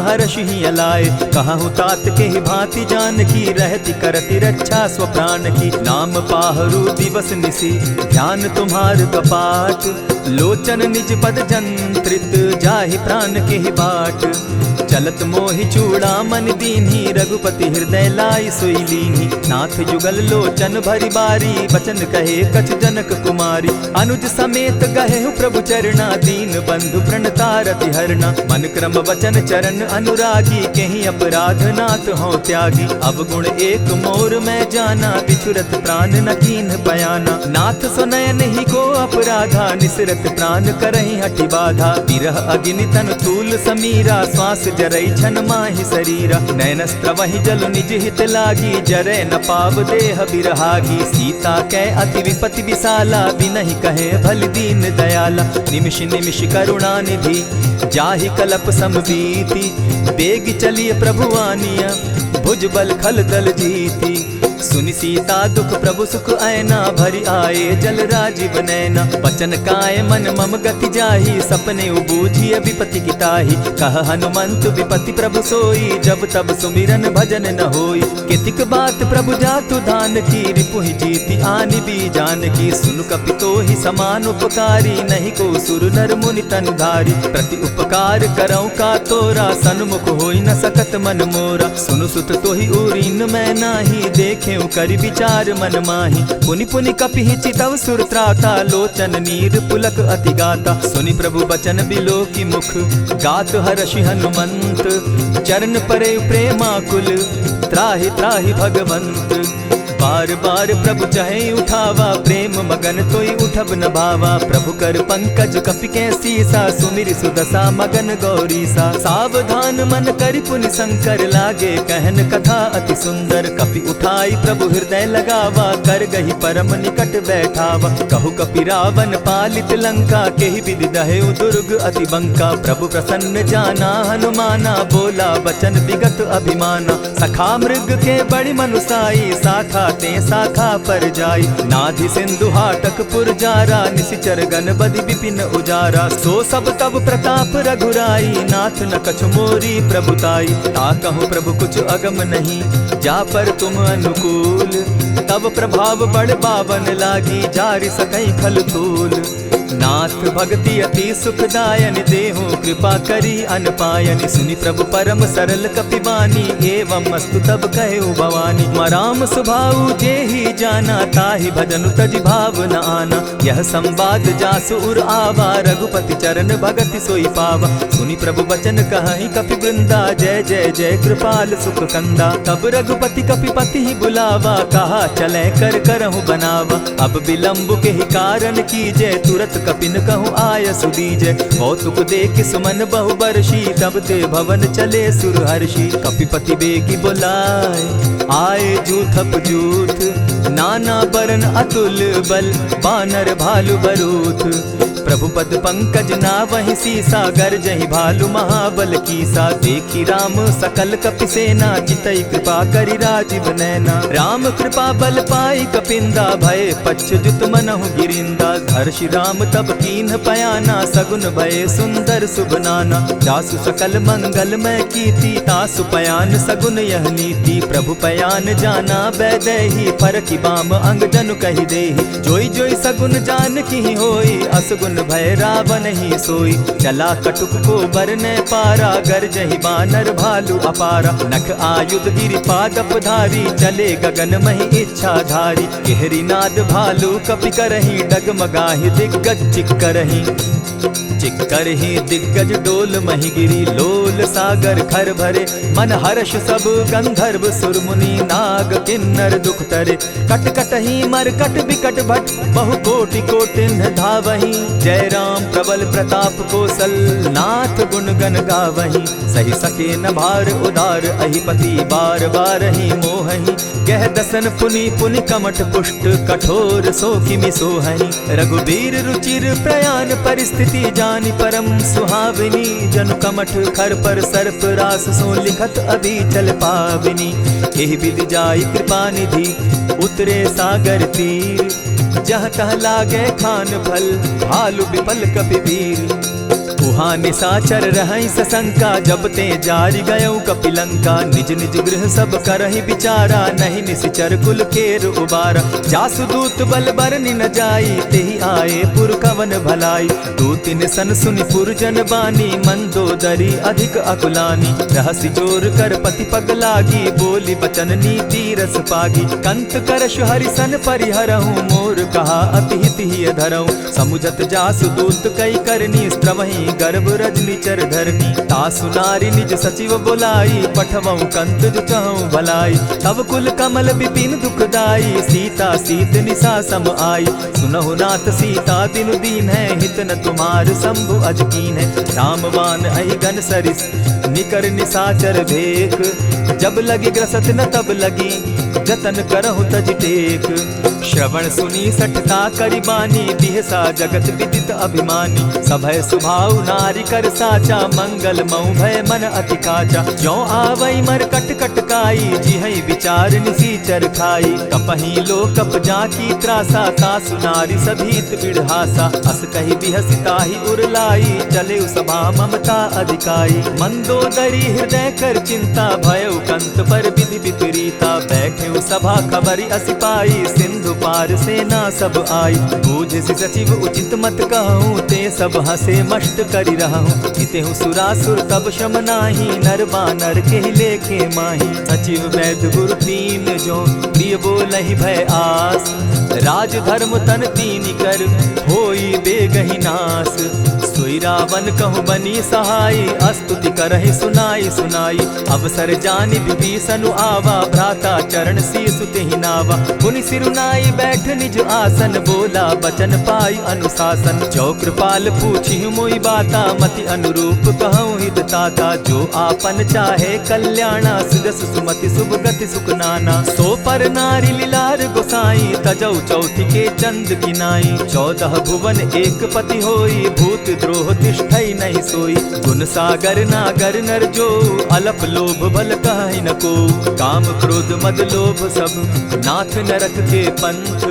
हरषि हिय लाए। कहहु तात केहि भाँति जानकी, रहति करति रक्षा स्वप्रान की। नाम पाहरू दिवस निसि ध्यान तुम्हार कपाट, लोचन निज पद जंत्रित जाहि प्रान केहि बाट। चलत मोहि चूड़ामन दीन्ही, रघुपति हृदय लाइ सोइ लीन्ही। नाथ जुगल लोचन भरि बारी, बचन कहे कछ जनक कुमारी। अनुज समेत गहेउ प्रभु चरणा, दीन बंधु प्रणतारति हरणा। मन क्रम वचन चरण अनुरागी, केहि अपराध नाथ हों त्यागी। अवगुण एक मोर मैं जाना, बिछुरत प्रान न कीन्ह पयाना। नाथ सो नयन ही को अपराधा, निसरत प्रान करहिं हठि बाधा। बिरह अगिनि तन तूल समीरा, श्वास जरइ छन माहि सरीरा। नयन स्रवहिं जल निज हित लागी, जरइ न पाव देह बिरहागी। सीता कै अति विपति बिसाला, बिनहिं कहे भलि दीन दयाला। निमिष निमिष करुणा निधि, जाहि कलप सम बीति। बेगि चलिय प्रभु आनिय, भुज बल खल दल जीति। सुनि सीता दुख प्रभु सुख अयना, भरि आए जल राजिव नैना। बचन काय मन मम गति जाहि, सपने उबूझिय विपति की ताहि। कह हनुमंत विपति प्रभु सोई, जब तब सुमिरन भजन न होई। केतिक बात प्रभु जातु धान की, रिपुहि जीति आनि बी जानकी। सुनु कपि तोहि समान उपकारी, नहीं को सुर नर मुनि तन धारी। प्रति उपकार करौं का तोरा, सन्मुख होइ न सकत मन मोरा। सुनु सुत तोहि उरिन मैं नाही, देखेउ करि बिचार मन माही। पुनि पुनि कपिहि चितव सुर त्राता, लोचन नीर पुलक अति गाता। सुनि प्रभु बचन बिलोकि मुख, गात हरषि हनुमंत। चरण परे प्रेमाकुल, त्राहि त्राहि भगवंत। बार बार प्रभु चहइ उठावा, प्रेम मगन तोइ उठब न भावा। प्रभु कर पंकज कपि कै सीसा, सुमिरि सुदसा मगन गौरीसा। सावधान मन करि पुनि शंकर, लागे कहन कथा अति सुंदर। कपि उठाई प्रभु हृदय लगावा, करगहि परम निकट बैठावा। कहु कपि रावन पालित लंका, केहि विधि दहेउ दुरुग अति बंका। प्रभु प्रसन्न जाना हनुमाना, बोला बचन विगत अभिमाना। सखा मृग के बड़ी मनुसाई, साखा ते साखा पर जाई। नाधि सिंधु हाटक पुर जारा, निसिचर गन बदि विपिन उजारा। सो सब तब प्रताप रघुराई, नाथ न कछु मोरी प्रभुताई। ताकहु प्रभु कुछ अगम नहीं, जा पर तुम अनुकूल। तब प्रभाव बड़ बावन लागी, जारि सकैं खल तूल। नाथ भगति अति सुखदायनि, देहु कृपा करी अनपायनि। सुनि प्रभु परम सरल कपि बानी, एवं अस्तु तब कहेउ भवानी। मराम सुभाउ जेहि जाना, ताहि भजन तजि भाव न आना। यह संवाद जासु उर आवा, रघुपति चरण भगति सोइ पावा। सुनि प्रभु बचन कहहिं कपि वृंदा, जय जय जय कृपाल सुख कंदा। तब रघुपति कपि पतिहि बुलावा, कहा चलैं कर करहु बनावा। अब विलंब केहि कारण कीजै, तुरत कपिन कहूँ आयसु दीजै। कौतुक देखि सुमन बहु बरसी, तब ते भवन चले सुर हरषि। कपिपति बेगि बोलाए, आए जूथप जूथ, नाना बरन अतुल बल, बानर भालु बरूथ। प्रभु पद पंकज नावहि सीसा, गरजहि भालु महाबल कीसा। देखि राम सकल कपि सेना, चितई कृपा करि राजिव नैना। राम कृपा बल पाइ कपिंदा, भए पच्छ जुत मनहु गिरिंदा। हरषि राम तब कीन्ह पयाना, सगुन भए सुंदर सुभ नाना। जासु सकल मंगलमय कीति, तासु पयान सगुन यह नीति। प्रभु पयान जाना बैदेही, फरकि बाम अंग जनु कहि देही। जोइ जोइ सगुन जानकिहि होई, असगुन भए रावनहि सोई। चला कटुक को बरनै पारा, गरजहि बानर भालु अपारा। नख आयुध गिरि पादप धारी, चले गगन महि इच्छाधारी। केहरि नाद भालु कपि करहिं, डगमगाहि दिग्गज चिक्करहिं। चिक्करहिं दिग्गज डोलमहि गिरि, लोल सागर खर भरे। मन हरष सब गंधर्व सुर मुनि, नाग किन्नर दुख टरे। कट कटहि मरकट बिकट भट, बहु कोटि कोटिन्ह धावहीं। जय राम प्रबल प्रताप कोसल, नाथ गुन गन गावहीं। सहि सके न भार उदार अहिपति, बार बारहिं मोहहीं। गह दसन पुनि पुनि कमठ पुष्ट, कठोर सो किमि सोहहीं। रघुबीर रुचिर प्रयान परिस्थिति, जानि परम सुहावनी। जनु कमठ खर पर सर्प रास सों, लिखत अबीचल पावनी। एहि बिधि जाइ कृपा निधि, उतरे सागर तीर। जह तह लागे खान फल, भालु बिपल कपि वीर। उहाँ निसाचर रहइ ससंका, जब ते जारि गयउ कपिलंका। निज निज गृह सब करहि बिचारा, नहीं निसिचर कुल केर उबारा। जासु दूत बल बरनि न जाई, तेहि आए पुर कवन भलाई। दूतिन सन सुनि पुरजन बानी, मंदोदरी अधिक अकुलानी। रहसि जोर कर पति पग लागी, बोलि बचन नीति रस पागी। कंत करश हरि सन परिहरहु, मोर कहा अति हित हिय धरहु। समुझत जासु दूत कइ करनी, स्त्रवहि गर्भ रजनी चर धरनी। तासु नारि निज सचिव बोलाई, पठवउ कंत जो चहउ भलाई। तव कुल कमल बिपिन दुखदाई, सीता सीत निसा सम आई। सुनहु नाथ सीता बिनु दीन्हैं, हित न तुम्हार शंभु अज कीन्हैं। राम बान अहि गन सरिस निकर निसाचर भेक। जब लगि ग्रसत न तब लगि जतन करहु तजि टेक। श्रवण सुनि सठता करि बानी, बिहसा जगत विदित अभिमानी। सभय सुभाउ नारि कर साचा, मंगल मउ भय मन अति काचा। ज्यों आवइ मरकट कटकाई, जिहइ विचार निसीचर खाई। कपहि लोकप जाकी त्रासा, तासु नारि सभीत बिड़हासा। अस कहि बिहसि ताहि उर लाई, चलेउ सभा ममता अधिकाई। मंदोदरी हृदय कर चिंता, भयउ कंत पर विधि विपरीता। बैठेउ सभा खबरि असि पाई, सिंधु पार सेना सब आई। बूझसि सचिव उचित मत कहउँ, ते सब हँसे मष्ट करि रहउँ। जितेहु सुरासुर तब श्रम नाहीं, नर बानर केहि लेखे माहीं। सचिव वैद गुरु तीन जो, प्रिय बोलहि भय आस। राज धर्म तन तीनि कर, होई बेगहि नास। सोई रावन कहु बनी सहाई, अस्तुति करहि सुनाई सुनाई। अवसर जानि विभीषनु आवा, भ्राता चरण सीसु तेहि नावा। पुनि सिरु नाई बैठ निज आसन, बोला बचन पाई अनुशासन। जो कृपाल पूछिहु मोई बाता, मति अनुरूप कहउँ हित ताता। जो आपन चाहे कल्याणा, सुजस सुमति सुभ गति सुख नाना। सो पर नारि लिलार गोसाई, तजउ चौथि के चंद किनाई। चौदह भुवन एक पति होई, भूत द्रोह तिष्ठइ नहीं सोई। गुन सागर नागर नर जो, अलप लोभ बल कहइ न को। काम क्रोध मद लोभ सब, नाथ नरक के पंथ।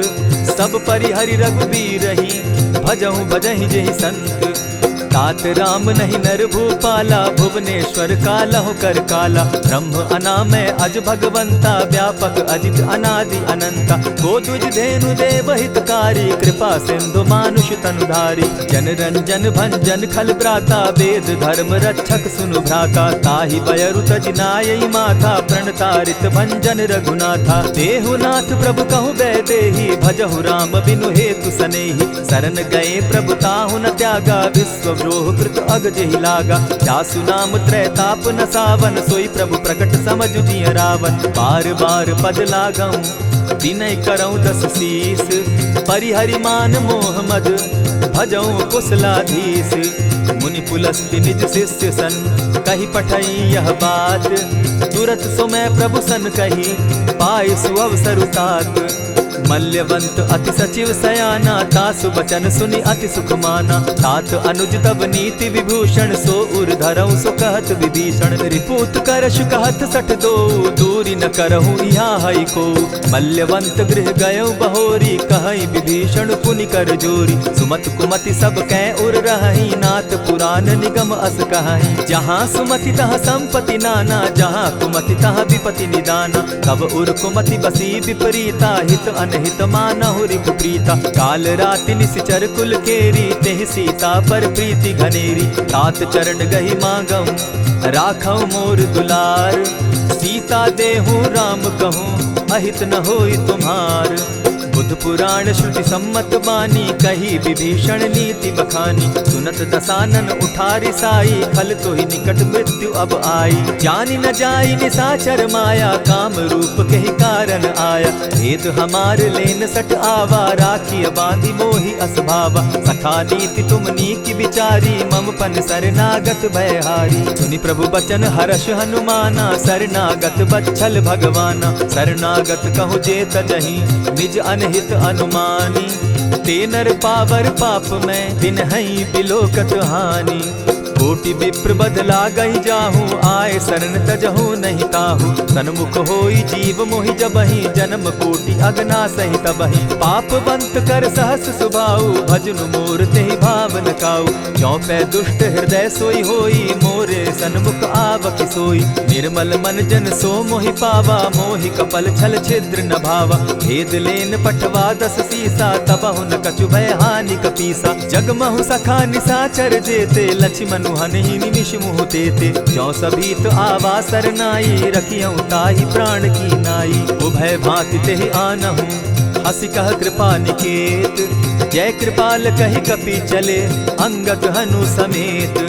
सब परिहरि रघुबीरहि, भजहु भजहि जेहि संत। तात राम नहीं नर भूपाला, भुवनेश्वर कालहु कर काला। ब्रह्म अनामय अज भगवंता, व्यापक अजित अनादि अनंता। को द्विज धेनु देव हितकारी, कृपा सिंधु मानुष तनुधारी। जन रंजन भंजन खल भ्राता, वेद धर्म रक्षक सुनु भ्राता। ताहि बयरु तजि नायइ माथा, प्रणतारित भंजन रघुनाथा। देहु नाथ प्रभु कहु बैदेही, भजहु राम बिनु हेतु सनेही। सरन गए प्रभु ताहु न त्यागा, विश्वद्रोह कृत अग जेहि लागा। जासु नाम त्रैताप नसावन, सोई प्रभु प्रकट समझु जिय रावन। बार बार पद लागउँ विनय करउँ दस शीस। परिहरि मान मोह मद भजउँ कुशलाधीश। मुनि पुलस्त्य निज शिष्य सन कहि पठई यह बात। तुरत समय प्रभु सन कहि पाइ सुअवसरु तात। मल्यवंत अति सचिव सयाना, तासु बचन सुनि अति सुख माना। तात अनुज तब नीति विभूषण, सो उर धरउँ सो कहत विभीषण। रिपु उत्कर्ष कहत सठ दोउ, दूरि न करहु इहाँ हइको। मल्यवंत गृह गयउ बहोरी, कहइ विभीषण पुनि कर जोरी। सुमत कुमति सब कै उर रहहीं, नाथ पुरान निगम अस कहहीं। जहाँ सुमति तहाँ संपति नाना, जहाँ कुमति तहाँ विपति निदाना। तब उर कुमति बसी विपरीता, हित अनहित मानहु रिपु प्रीता। काल राति निसिचर कुल केरी, तेहि सीता पर प्रीति घनेरी। तात चरण गहि मागउँ राखउ मोर दुलार, सीता देहु राम कहूँ अहित न होई तुम्हार। बुध पुराण श्रुति सम्मत बानी, कही विभीषण नीति बखानी। सुनत दसानन उठारि साई, खल तोहि निकट मृत्यु अब आई। जानि न जाई निसाचर माया, काम रूप केहि कारण आया। भेद हमार लेन सठ आवा, राखिय बाँधि मोहि अस भावा। सखा नीति तुम नीक बिचारी, मम पन सरनागत भय हारी। सुनि प्रभु बचन हरष हनुमाना, सरनागत बच्छल भगवाना। सरनागत कहु जे तजहि निज अनहित अनुमानी। ते नर पावर पाप में तिनहइ बिलोकत हानि। कोटि विप्र बध लागहि जाहु, आए सरन तजहु नहि ताहु। सनमुख होइ जीव मोहि जबहिं, जनम कोटि अगनासहि तबहिं। पाप बंत कर सहस सुभाउ, भजनु मोर तेहि भाव न काउ। जौं पै दुष्ट हृदय सोइ होइ, मोरे सनमुख आवकि सोइ। निर्मल मन जन सो मोहि पावा, मोहि कपल छल छिद्र न भावा। भेद लेन पठवा दस सीसा, तबहु न कछु भय हानि कपीसा। जग महु सखा निसाचर जेते, लछिमनु हनहि निमिष मुहु तेते। जौं सभीत आवा सरनाई, रखियउ ताहि प्राण की नाई। उभय भाँति तेहि आनहु, हँसि कह कृपा निकेत। जय कृपाल कहि कपि चले, अंगद हनु समेत।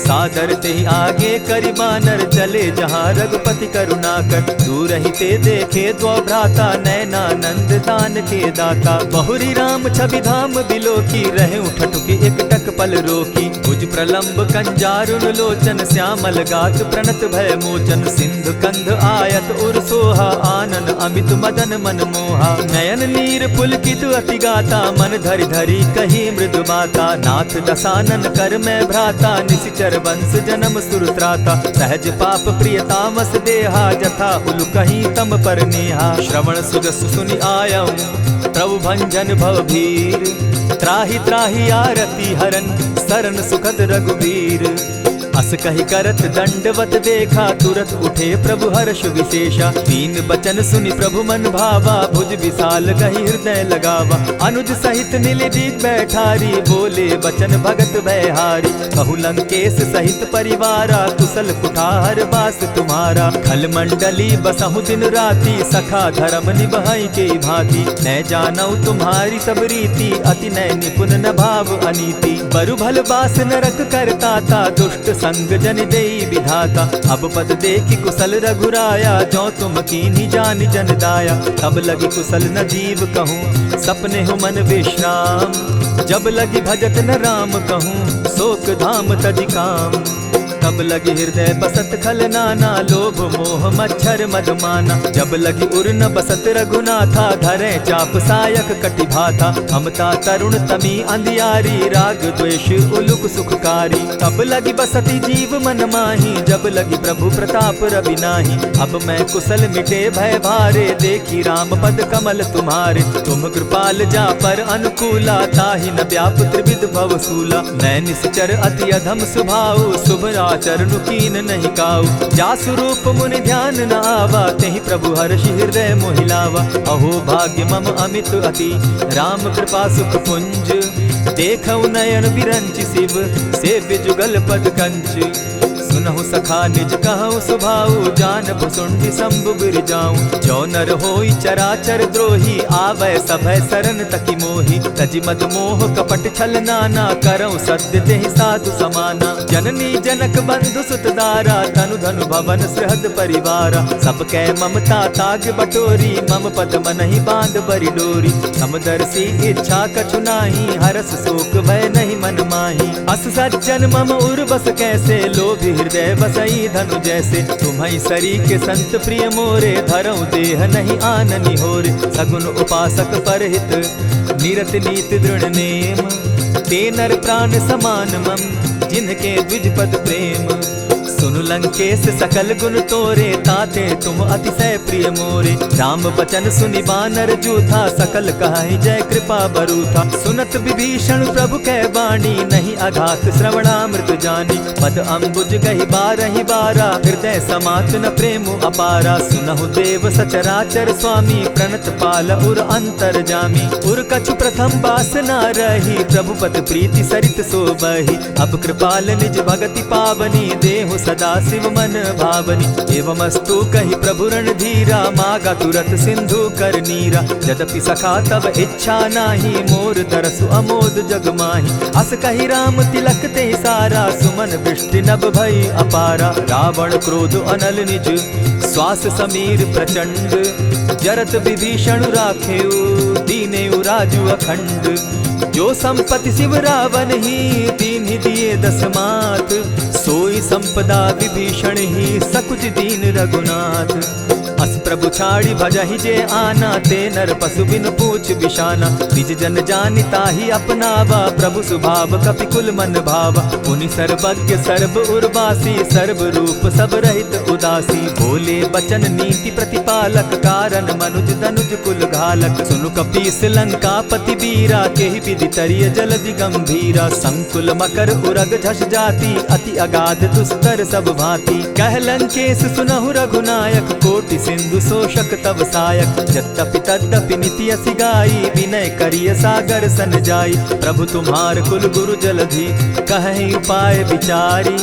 सादर तेहि आगे करि बानर, चले जहाँ रघुपति करुणाकर। दूरहिं ते देखे द्वौ भ्राता, नयनानंद दानके दाता। बहुरि राम छवि धाम बिलोकी, रहउ ठठुकि एकटक पल रोकी। भुज प्रलंब कंजारुन लोचन, श्यामल गात प्रणत भय मोचन। सिंधु कंध आयत उर सोहा, आनन अमित मदन मन मोहा। नयन नीर पुलकित अति गाता, मन धरि धरि कही मृदु बाता। नाथ दसानन कर मैं भ्राता, निसिचर वंस जनम सुर त्राता। सहज पाप प्रिय तामस देहा, जथा उलु कहीं तम पर नेहा। श्रवण सुजस सुनि आयउ प्रभु भंजन भव भीर। त्राहि त्राहि आरती हरन, सरन सुखद रघुबीर। अस कहि करत दंडवत देखा, तुरत उठे प्रभु हर्ष विशेषा। दीन बचन सुनि प्रभु मन भावा, भुज विशाल कहि हृदय लगावा। अनुज सहित मिलि दीख बैठारी, बोले बचन भगत भयहारी। कहु लंकेश सहित परिवारा, कुसल कुठार बास तुम्हारा। खल मंडली बसहु दिन राती, सखा धरम निबहइ केइ भाँति। नय जानउ तुम्हारी सब रीति, अति नय निपुन न भाव अनीति। बरु भल बास नरक करता ता, दुष्ट संग जनि देई विधाता। अब पद देखि कुसल रघुराया, जौं तुम कीन्ही जानि जन दाया। तब लगी कुसल न जीव कहूँ, सपनेहु मन विश्राम। जब लगी भजत न राम कहूँ, सोक धाम तजि काम। तब लगी हृदय बसत खल नाना, लोभ मोह मच्छर मद माना। जब लगी उर न बसत रघुनाथा, धरें चाप सायक कटि भाथा। ममता तरुण तमी अंधियारी, राग द्वेष उलुक सुखकारी। तब लगी बसति जीव मन माही, जब लगी प्रभु प्रताप रवि नाही। अब मैं कुसल मिटे भय भारे, देखि राम पद कमल तुम्हारे। तुम कृपाल जा पर अनुकूला, ताहि न व्याप त्रिविध भव सूला। मैं निश्चर अति अधम सुभाऊ, शुभ आचरण कीन नहीं काऊ। जासु रूप मुनि ध्यान न आवा, तेहि प्रभु हर्षि हृदय मोहि लावा। अहो भाग्य मम अमित अति, राम कृपा सुख पुंज। देखउ नयन विरंचि शिव, सेव्य जुगल पद कंच। सुनहु सखा निज कहउ सुभाऊ, जान भुसुंडी शंभु गिरि जाऊ। जो नर होई चराचर द्रोही, आवै सभय सरन तकी मोही। तजि मद मोह कपट छल नाना, करउ सत्य तेहि साधु समाना। जननी जनक बंधु सुत दारा, तनु धनु भवन सृहद परिवारा। सब कै ममता ताग बटोरी, मम पद मनहि बांध बरि डोरी। समदर्शी इच्छा कछु नाही, हरस शोक भय नहीं मन माही। अस सज्जन मम उर बस कैसे, लोभी हृदय बसई धनु जैसे। तुम्हई सरीके संत प्रिय मोरे, धरउ देह नहीं आन निहोरे। सगुन उपासक परहित निरत नीति दृढ़ नेम। ते नर प्राण समान मम, जिनके द्विज पद प्रेम। सुनु लंकेश सकल गुन तोरे, ताते तुम अतिशय प्रिय मोरे। राम बचन सुनि बानर जूथा, सकल कहहि जय कृपा बरूथा। सुनत विभीषण प्रभु कै बाणी, नहीं अघात श्रवणामृत जानी। पद अम्बुज गहि बारहि बारा, हृदय समात न प्रेम अपारा। सुनहु देव सचराचर स्वामी, प्रणत पाल उर अंतरजामी। उर कछु प्रथम बासना रही, प्रभु पद प्रीति सरित सो बही। अब कृपाल निज भगति पावनी, देहु सदा शिव मन भावनी। एवमस्तु कहि प्रभु रणधीरा, मागा तुरत सिंधु कर नीरा। यद्यपि सखा तब इच्छा नाही, मोर तरसु अमोद जग माही। अस कहि राम तिलक तेहि सारा, सुमन वृष्टि नभ भई अपारा। रावण क्रोध अनल निज, श्वास समीर प्रचंड। जरत विभीषण राखेउ, दीनेउ राजु अखंड। जो संपत्ति शिव रावनहि, दीन्हि दिए दस मात। सोई संपदा विभीषण ही सकुच दीन रघुनाथ। अस प्रभु छाड़ी भजहि जे आना, ते नर पसु बिनु पूछ बिसाना। द्विज जन जानि ताहि अपनावा, प्रभु सुभाव कपि कुल मन भावा। पुनि सर्वज्ञ सर्व उर्वासी, सर्व रूप सब रहित उदासी। बोले बचन नीति प्रतिपालक, कारण मनुज दनुज कुल घालक। सुनु कपीस लंकापति बीरा, केहि विधि तरिय जलधि गंभीरा। संकुल मकर उरग झस जाति, अति अगाध दुस्तर सब भांति। कह लंकेस सुनहु रघुनायक, कोटि सिंधु शोषक तव सायक। यद्यपि तद्यपि नीति असि गाई, विनय करिय सागर सन जाई। प्रभु तुम्हार कुल गुरु जलधि, कहहि उपाय विचारी।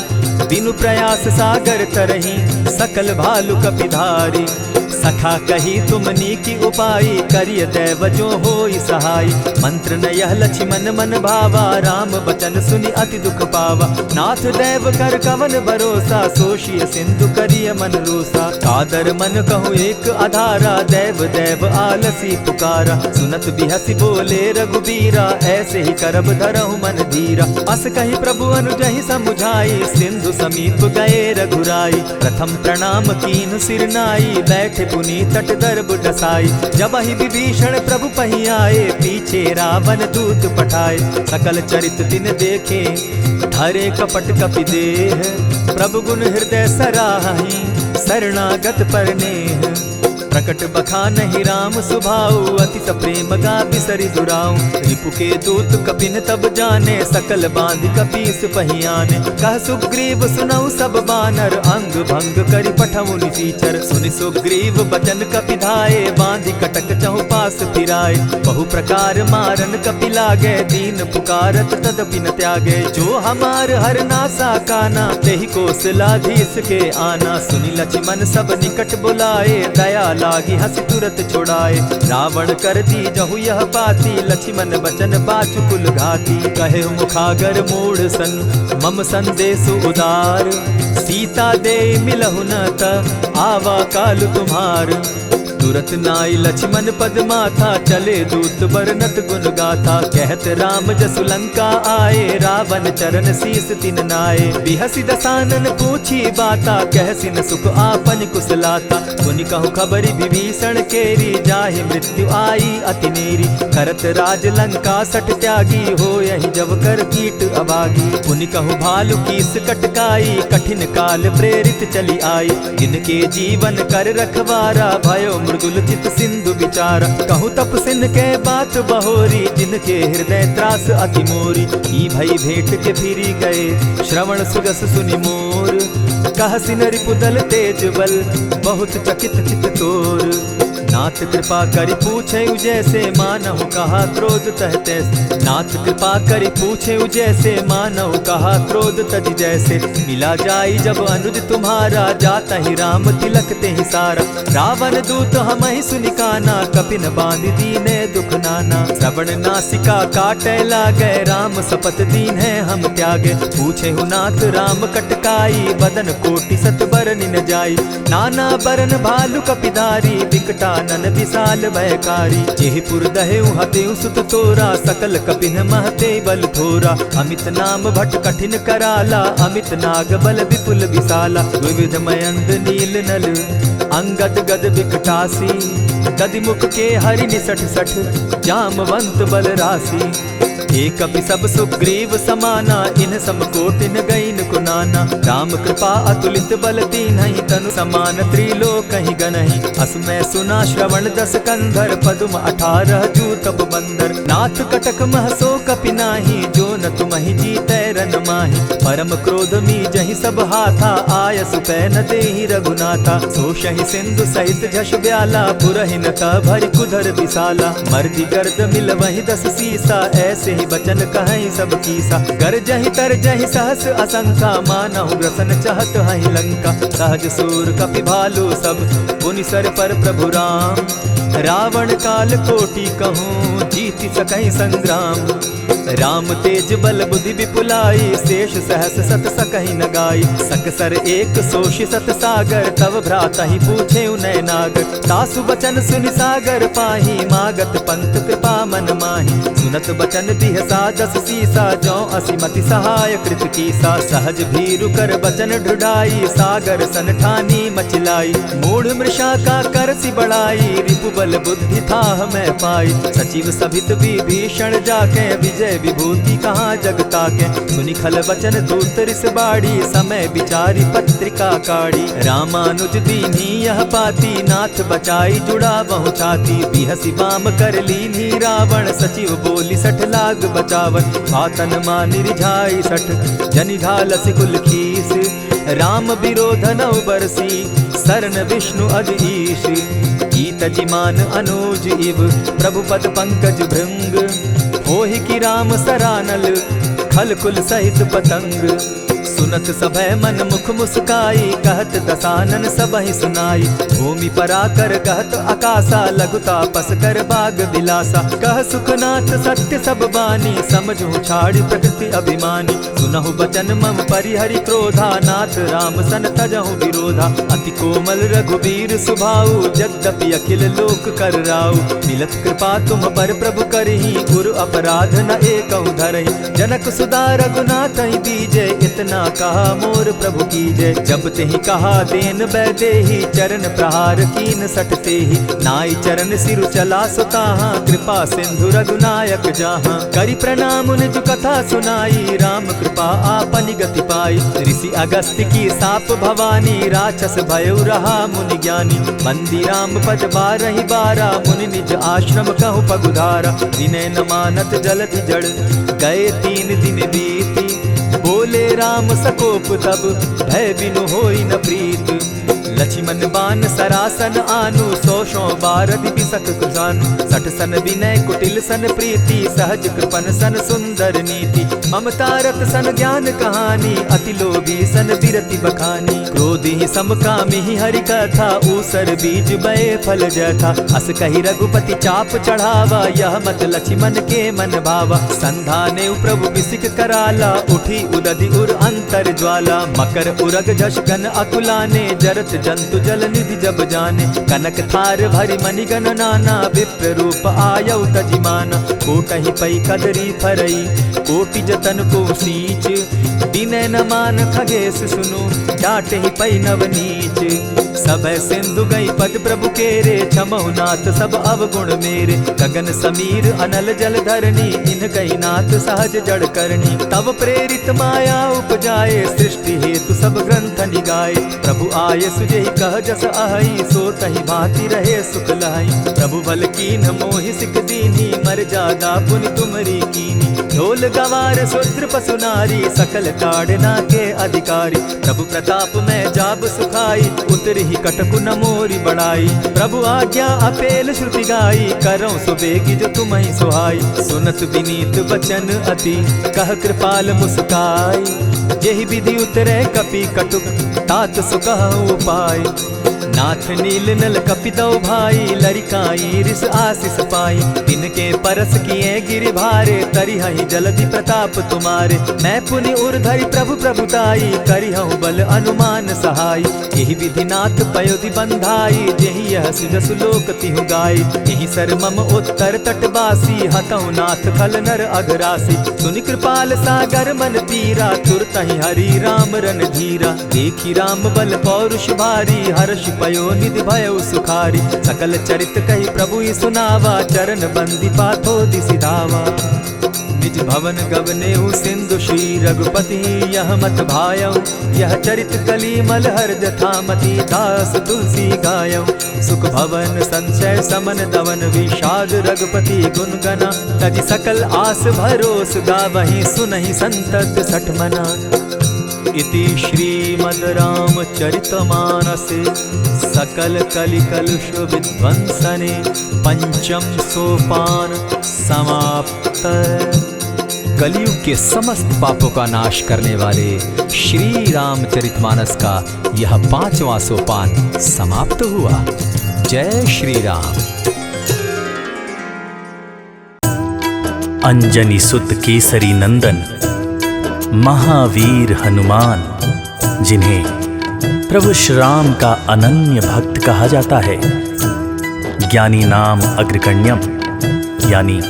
बिनु प्रयास सागर तरही, सकल भालु कपि धारी। सखा कही तुम नीकि उपाई, करिय दैव जो होई सहाई। मंत्र न यह लछिमन मन भावा, राम बचन सुनि अति दुख पावा। नाथ दैव कर कवन भरोसा, सोषिय सिंधु करिय मन रोसा। कादर मन कहूँ एक अधारा, दैव दैव आलसी पुकारा। सुनत बिहसि बोले रघुबीरा, ऐसे ही करब धरहु मन धीरा। अस कहि प्रभु अनुजहि समुझाई, सिंधु समीप गए रघुराई। प्रथम प्रणाम कीन्ह सिर नाई, बैठे पुनि तट दर्ब डसाई। जबहि विभीषण प्रभु पहि आए, पीछे रावण दूत पठाए। सकल चरित तिन देखे, धरे कपट कपि देह। प्रभु गुण हृदय सराहहि, शरणागत पर नेह। प्रकट बखानहि राम सुभाऊ, अति सप्रेम गा बिसरि दुराऊ। रिपु के दूत कपिन तब जाने, सकल बांधि कपीस पहि आने। कह सुग्रीव सुनऊ सब बानर, अंग भंग करि पठउँ निसीचर। सुनि सुग्रीव बचन कपि धाए, बांधि कटक चहुँपास फिराए। बहु प्रकार मारन कपि लागे, दीन पुकारत तदपि न त्यागे। जो हमार हर नासा काना, तेहि कोसलाधीस के आना। सुनि लछिमन सब निकट बुलाए, दया लागि हँसि तुरत छुड़ाए। रावण कर दीजहु यह पाती, लछिमन बचन बाचु कुल घाती। कहे मुखागर मूढ़ सन, मम संदेश उदार। सीता देइ मिलहु न त, आवा काल तुम्हार। तुरत नाई लछिमन पद माथा, चले दूत बरनत गुन गाथा। कहत राम जसु लंका आए, रावण चरण सीस तिन नाए। बिहसि दसानन पूछी बाता, कहसि न सुख आपनि कुसलाता। सुनि कहु खबरि विभीषण केरी, जाहि मृत्यु आई अति नेरी। करत राज लंका सठ त्यागी, होयहि जव कर कीट अभागी। पुनि कहु भालु कीस कटकाई, कठिन काल प्रेरित चलि आई। जिनके जीवन कर रखवारा, भयो मृदुल चित सिंधु बिचारा। कहु तप सिन के बात बहोरी, जिनके हृदय त्रास अति मोरी। की भई भेंट के फिरि गए, श्रवण सुजस सुनि मोर। कहसि न रिपुदल तेज बल, बहुत चकित चित तोर। नाथ कृपा करि पूछे उजैसे, मानहु कहा क्रोध तह तैस। नाथ कृपा करि पूछे उजैसे, मानहु कहा क्रोध तज जैसे। मिला जाई जब अनुज तुम्हारा, जातहि राम तिलक तेहि सारा। रावण दूत हमहि सुनि काना, कपिन बांधि दीन्हे दुख नाना। श्रवण नासिका काटै लागै, राम सपथ दीन्हे हम त्यागे। पूछेहु नाथ राम कटकाई, बदन कोटि सत बरनि न जाई। नाना बरन भालु कपिधारी, विकटानन विशाल भयकारी। जेहि पुर दहेउ हतेउ सुत तोरा, सकल कपिन महते बल थोरा। अमित नाम भट कठिन कराला, अमित नाग बल विपुल विशाला। द्विविध मयंद नील नल, अंगद गद विकटासी। दधि मुख के हरि निसठ सठ, जामवंत बल रासी। ए कपि सब सुग्रीव समाना, इन्ह सम कोटि न गइन को नाना। राम कृपा अतुलित बल कीन्हइ, तनु समान त्रिलोकहि गनहि। अस मै सुना श्रवण दस कंधर, पदुम अठारह जूतप बंदर। नाथ कटक मह सो कपि नाहीं, जो न तुमहि जीतै रन माहीं। परम क्रोध मीजहि सब हाथा, आयसु पै न देहीं रघुनाथा। सोषहि सिंधु सहित झस ब्याला, पुरहिन तह भरि कुधर विसाला। मरदि गर्द मिलवहिं दस सीसा, ऐसेहि बचन कहइँ सब कीसा। गरजहिं तरजहिं सहस असंखा, मानहु ग्रसन चहत हहिं लंका। सहज सूर कपि भालु सब, पुनि सर पर प्रभु राम। रावण काल कोटि कहूँ, जीति सकहिं संग्राम। राम तेज बल बुद्धि विपुलाई, शेष सहस सत सकहि न गाई। सकसर एक सोषि सत सागर, तव भ्रातहि पूछेउ नय नागर। तासु बचन सुनि सागर पाही, मागत पंत कृपा मन माही। सुनत बचन बिहसा दस सीसा, जौं असि मति सहाय कृत कीसा। सहज भीरु कर बचन ढुढाई, सागर सन ठानी मचि लाई। मूढ़ मृषा का करसि बड़ाई, रिपु बल बुद्धि थाह मय पाई। सचिव सभित विभीषण जाके, विजय विभूति कहाँ जग ताके। सुनि खल बचन दूत रिस बाढ़ी, समय विचारि पत्रिका काढ़ी। रामानुज दीन्ही यह पाती, नाथ बचाई जुड़ावहु छाती। बिहसि बाम कर लीन्ही रावण, सचिव बोलि सठ लाग बचावन। बातन मानि रिझाई सठ, जनि घालसि कुल खीस। राम विरोधनउ बरसी, सरन विष्णु अज ईस। की तजि मान अनुज इव, प्रभु पद पंकज भृंग। होहि कि राम सरानल, खल कुल सहित पतंग। सुनत सभय मन मुख मुस्काई, कहत दसानन सबहि सुनाई। भूमि पराकर कहत अकासा, लघु तापस कर बाग बिलासा। कह सुखनाथ सत्य सब बानी, समझहु छाड़ि प्रकृति अभिमानी। सुनहु बचन मम परिहरि क्रोधा, नाथ राम सन तजहु विरोधा। अति कोमल रघुबीर सुभाऊ, जद्यपि अखिल लोक कर राऊ। मिलत कृपा तुम पर प्रभु करही, गुरु अपराध न एकहु धरही। जनक सुदा रघुनाथहि दीजे, इतना कहा मोर प्रभु कीजे। जब तेहि कहा दीन वैदेही, चरण प्रहार कीन सठ तेहि। नाई चरण सिरु चला सो ताहा, कृपा सिंधु रघुनायक जाहा। करि प्रणाम निज कथा सुनाई, राम कृपा आपनि गति पाई। ऋषि अगस्त्य की साप भवानी, राक्षस भयउ रहा मुनि ज्ञानी। बंदी राम पद बारहि बारा, मुनि निज आश्रम कहु पगुधारा। विनय न मानत जलधि जड़, गए तीन दिन बीती। बोले राम सकोप तब, भय बिनु होई न प्रीत। लछिमन बान सरासन आनु, सौ सौ बारदि बिसक कुसानु। सठ सन विनय कुटिल सन प्रीति, सहज कृपन सन सुंदर नीति। ममता रत सन ज्ञान कहानी, अति लोभी सन बिरति बखानी। क्रोधि सम कामिहि हरि कथा, ऊसर बीज बए फल जथा। अस कहि रघुपति चाप चढ़ावा, यह मत लछिमन के मन भावा। संधानेउ प्रभु बिसिक कराला, उठी उदधि उर अंतर ज्वाला। मकर उरग झस गन अकुलाने, जरत जंतु जल निधि जब जाने। कनक थार भरि मणि गन नाना, विप्र रूप आयउ तजि माना। कोटहि पै कदरी फरई, कोटि जतन को सींच। विनय न मान खगेस सुनु, डाँटहि पै नव नीच। सबै सिंधु गई पद प्रभु केरे, क्षमहु नाथ सब अवगुण मेरे। गगन समीर अनल जल धरनी, इनकहि नाथ सहज जड़ करनी। तव प्रेरित माया उपजाए, सृष्टि हेतु सब ग्रंथ निगाए। प्रभु आय सुजेहि कह जस अहई, सो तहि भाँति रहे सुख लहई। प्रभु बल कीन्ह मोहि सिख दीन्ही, मरजादा पुनि तुमरी कीन्ही। ढोल गवार शूद्र पसु नारी, सकल ताड़ना के अधिकारी। प्रभु प्रताप मय जाब सुखाई, उतरहिं कटकु न मोरी बड़ाई। प्रभु आज्ञा अपेल श्रुति गाई, करौं सो बेगि जो तुमहिं सुहाई। सुनत बिनीत बचन अति, कह कृपाल मुसुकाई। जेहि बिधि उतरै कपि कटुक, तात सो कहउँ उपाय। नाथ नील नल कपि दउ भाई, लरि काई रिस आसिस पाई। तिनके परस किए गिरि भारे, तरिहहिं जलधि प्रताप तुम्हारे। मैं पुनि उर धरि प्रभु प्रभुताई, करिहउँ बल अनुमान सहाई। एहि बिधि नाथ पयोधि बंधाई, जेहि यह सुजसु लोक तिहुँ गाई। एहि सर मम उत्तर तट बासी, हतउँ नाथ खल नर अघरासी। सुनि कृपाल सागर मन पीरा, तुरतहिं हरि राम रन धीरा। देखि राम बल पौरुष भारी, हरषि पयो निधि भयउ सुखारी। सकल चरित कहि प्रभु इ सुनावा, चरण बंदि पाथो दिसि धावा। निज भवन गवनेउ सिंधु श्री रघुपति, यह मत भायउ यह चरित कलि मल हर जथा मति। दास तुलसी गायउ सुख भवन संचय समन दवन, विषाद रघुपति गुन गना। तजि सकल आस भरोस, गावहिं सुनहिं संतत सठ मना। इति श्रीमद् रामचरितमानसे सकल कलि कलुष विध्वंसने पंचम सोपान समाप्त। कलयुग के समस्त पापों का नाश करने वाले श्री रामचरितमानस का यह पांचवां सोपान समाप्त हुआ। जय श्री राम। अंजनी सुत केसरी नंदन महावीर हनुमान, जिन्हें प्रभु श्री राम का अनन्य भक्त कहा जाता है, ज्ञानी नाम अग्रगण्यम, यानी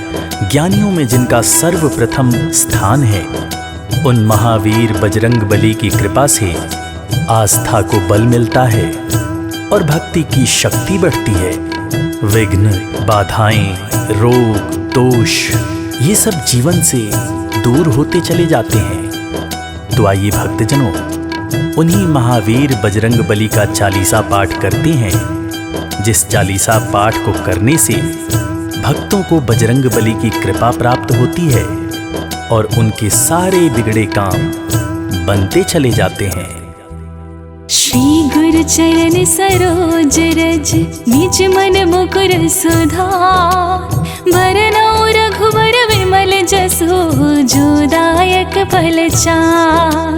ज्ञानियों में जिनका सर्वप्रथम स्थान है, उन महावीर बजरंग बली की कृपा से आस्था को बल मिलता है और भक्ति की शक्ति बढ़ती है। विघ्न, बाधाएं, रोग, दोष, ये सब जीवन से दूर होते चले जाते हैं। तो आइए भक्तजनों, उन्हीं महावीर बजरंग बली का चालीसा पाठ करते हैं, जिस चालीसा पाठ को करने से भक्तों को बजरंग बली की कृपा प्राप्त होती है और उनके सारे बिगड़े काम बनते चले जाते हैं। श्री गुरु चरण सरोज रज, निज मन मुकुर सुधार। बरनउँ रघुबर विमल जसु, जो दायक फल चार।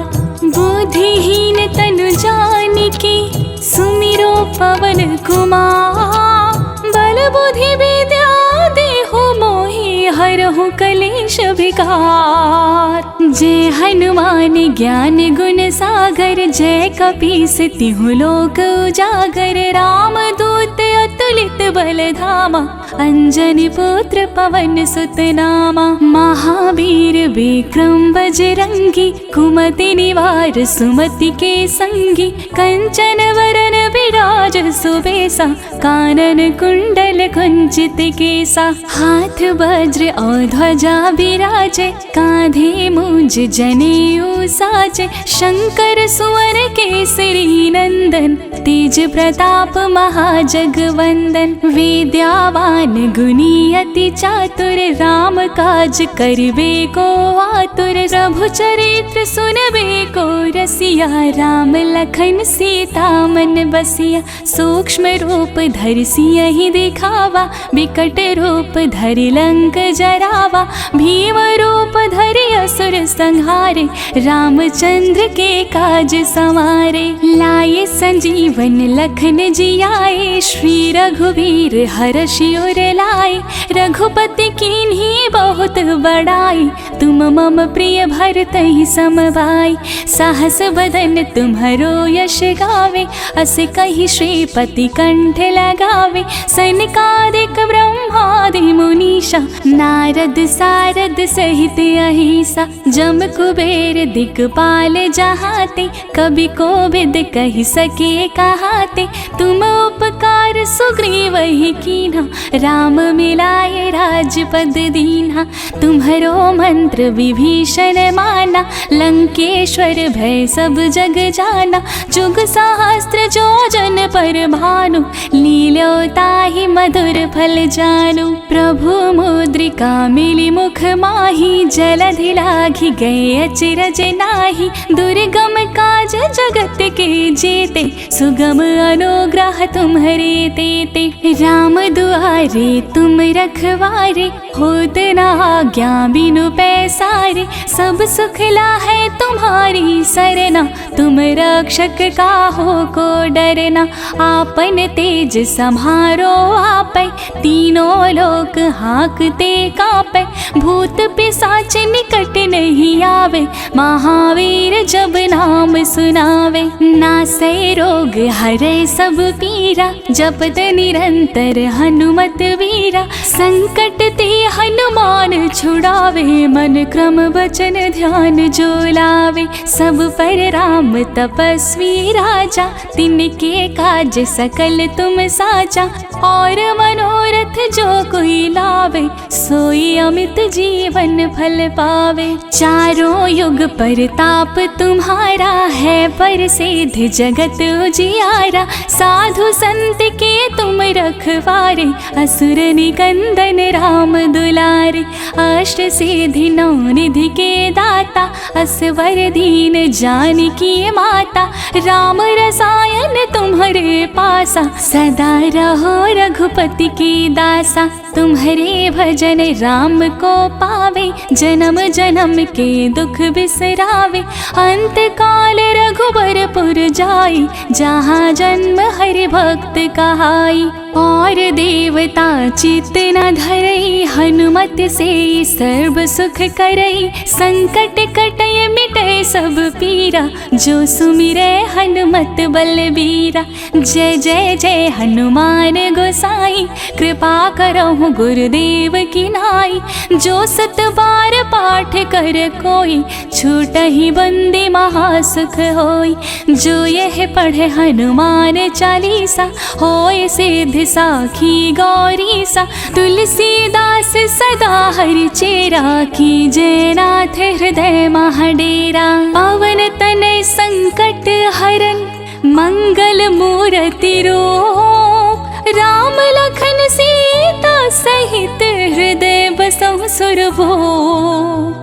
बुद्धिहीन तनु जानिके, सुमिरो पवन कुमार। बल बुद्धि विद्या देहु मोहि, हरहु कलेश विकार। जय हनुमान ज्ञान गुण सागर, जय कपीस तिहु लोक उजागर। राम दूत अतुलित बल धामा, अंजनी पुत्र पवन सुत नामा। महावीर विक्रम बजरंगी, कुमति निवार सुमति के संगी। कंचन वरन विराज सुबेसा, कानन कुंडल कुंचित केसा। हाथ वज्र और ध्वजा विराजे, कांधे मूंज जनेऊ साजे। शंकर सुवन केसरी नंदन, तेज प्रताप महाजगवंदन। विद्यावान गुणी अति चातुर, राम काज करिबे को आतुर। प्रभु चरित्र सुनबे को रसिया, राम लखन सीता मन बसिया। सूक्ष्म रूप धरि सियहि दिखावा, विकट रूप धरि लंक जरावा। भीम रूप धरि असुर संहारे, रामचंद्र के काज संवारे। लाए संजीवन लखन जियाए, श्री रघुवीर हरषि उर लाए। रघुपति कीन्ही बहुत बड़ाई, तुम मम प्रिय भरतहि सम भाई। सहस बदन तुम्हरो यश गावे, अस कहि श्रीपति कंठ लगावे। सनकादिक ब्रह्मादि मुनीसा, नारद सारद सहित अहिसा। जम कुबेर दिक्पाल जहाँ ते, कवि कोविद कहि सके कहाते। तुम उपकार सुग्रीवहि कीन्हा, राम मिलाए राजपद दीन्हा। तुम्हरो मंत्र विभीषण माना, लंकेश्वर भय सब जग जाना। जुग सहस्त्र जोजन पर भानु, लील्यो ताहि मधुर फल जानू। प्रभु मुद्रिका मिलि मुख माही, जलधि लाघि गए अचरज नाही। दुर्गम काज जगत के जेते, सुगम अनुग्रह तुम्हरे तेते। राम दुआरे तुम रखवारे, होत न आज्ञा बिनु पैसारे। सब सुख लाहे तुम्हारी सरना, तुम रक्षक काहो को डरना। आपन तेज सम्हारो आपै, तीनों लोक हाँकते काँपै। भूत पिसाच निकट नहीं आवे, महावीर जब नाम सुनावे। नासै रोग हरै सब पीरा, जपत निरंतर हनुमत वीरा। संकट ते हनुमान छुड़ावे, मन क्रम वचन ध्यान जो लावे। सब पर राम तपस्वी राजा, तिनके काज सकल तुम साजा। और मनोरथ जो कोई लावे, सोई अमित जीवन फल पावे। चारों युग परताप तुम्हारा, है प्रसिद्ध जगत उजियारा। साधु संत के तुम रखवारे, असुर निकंदन राम दुलारे। अष्ट सिद्धि नौ निधि के दाता, असवर दीन जानकी माता। राम रसायन तुम्हरे पासा, सदा रहो रघुपति के दासा। तुम्हरे भजन राम को पावे, जनम जनम के दुख बिसरावे। अंत काल रघुबरपुर जाई, जहाँ जन्म हरि भक्त कहाई। और देवता चित्त न धरई, हनुमत से सर्व सुख करई। संकट कटय मिटय सब पीरा, जो सुमिरै हनुमत बलबीरा। जय जय जय हनुमान गोसाई, कृपा करहु गुरुदेव की नाई। जो सत बार पाठ कर कोई, छूटहि बंदी महासुख होई। जो यह पढ़े हनुमान चालीसा, होय सिद्ध साखी गौरीसा। तुलसीदास सदा हरि चेरा, कीजे नाथ हृदय महा डेरा। पवन तनय संकट हरन, मंगल मूरति रूप। राम लखन सीता सहित, हृदय बसहु सुरभूप।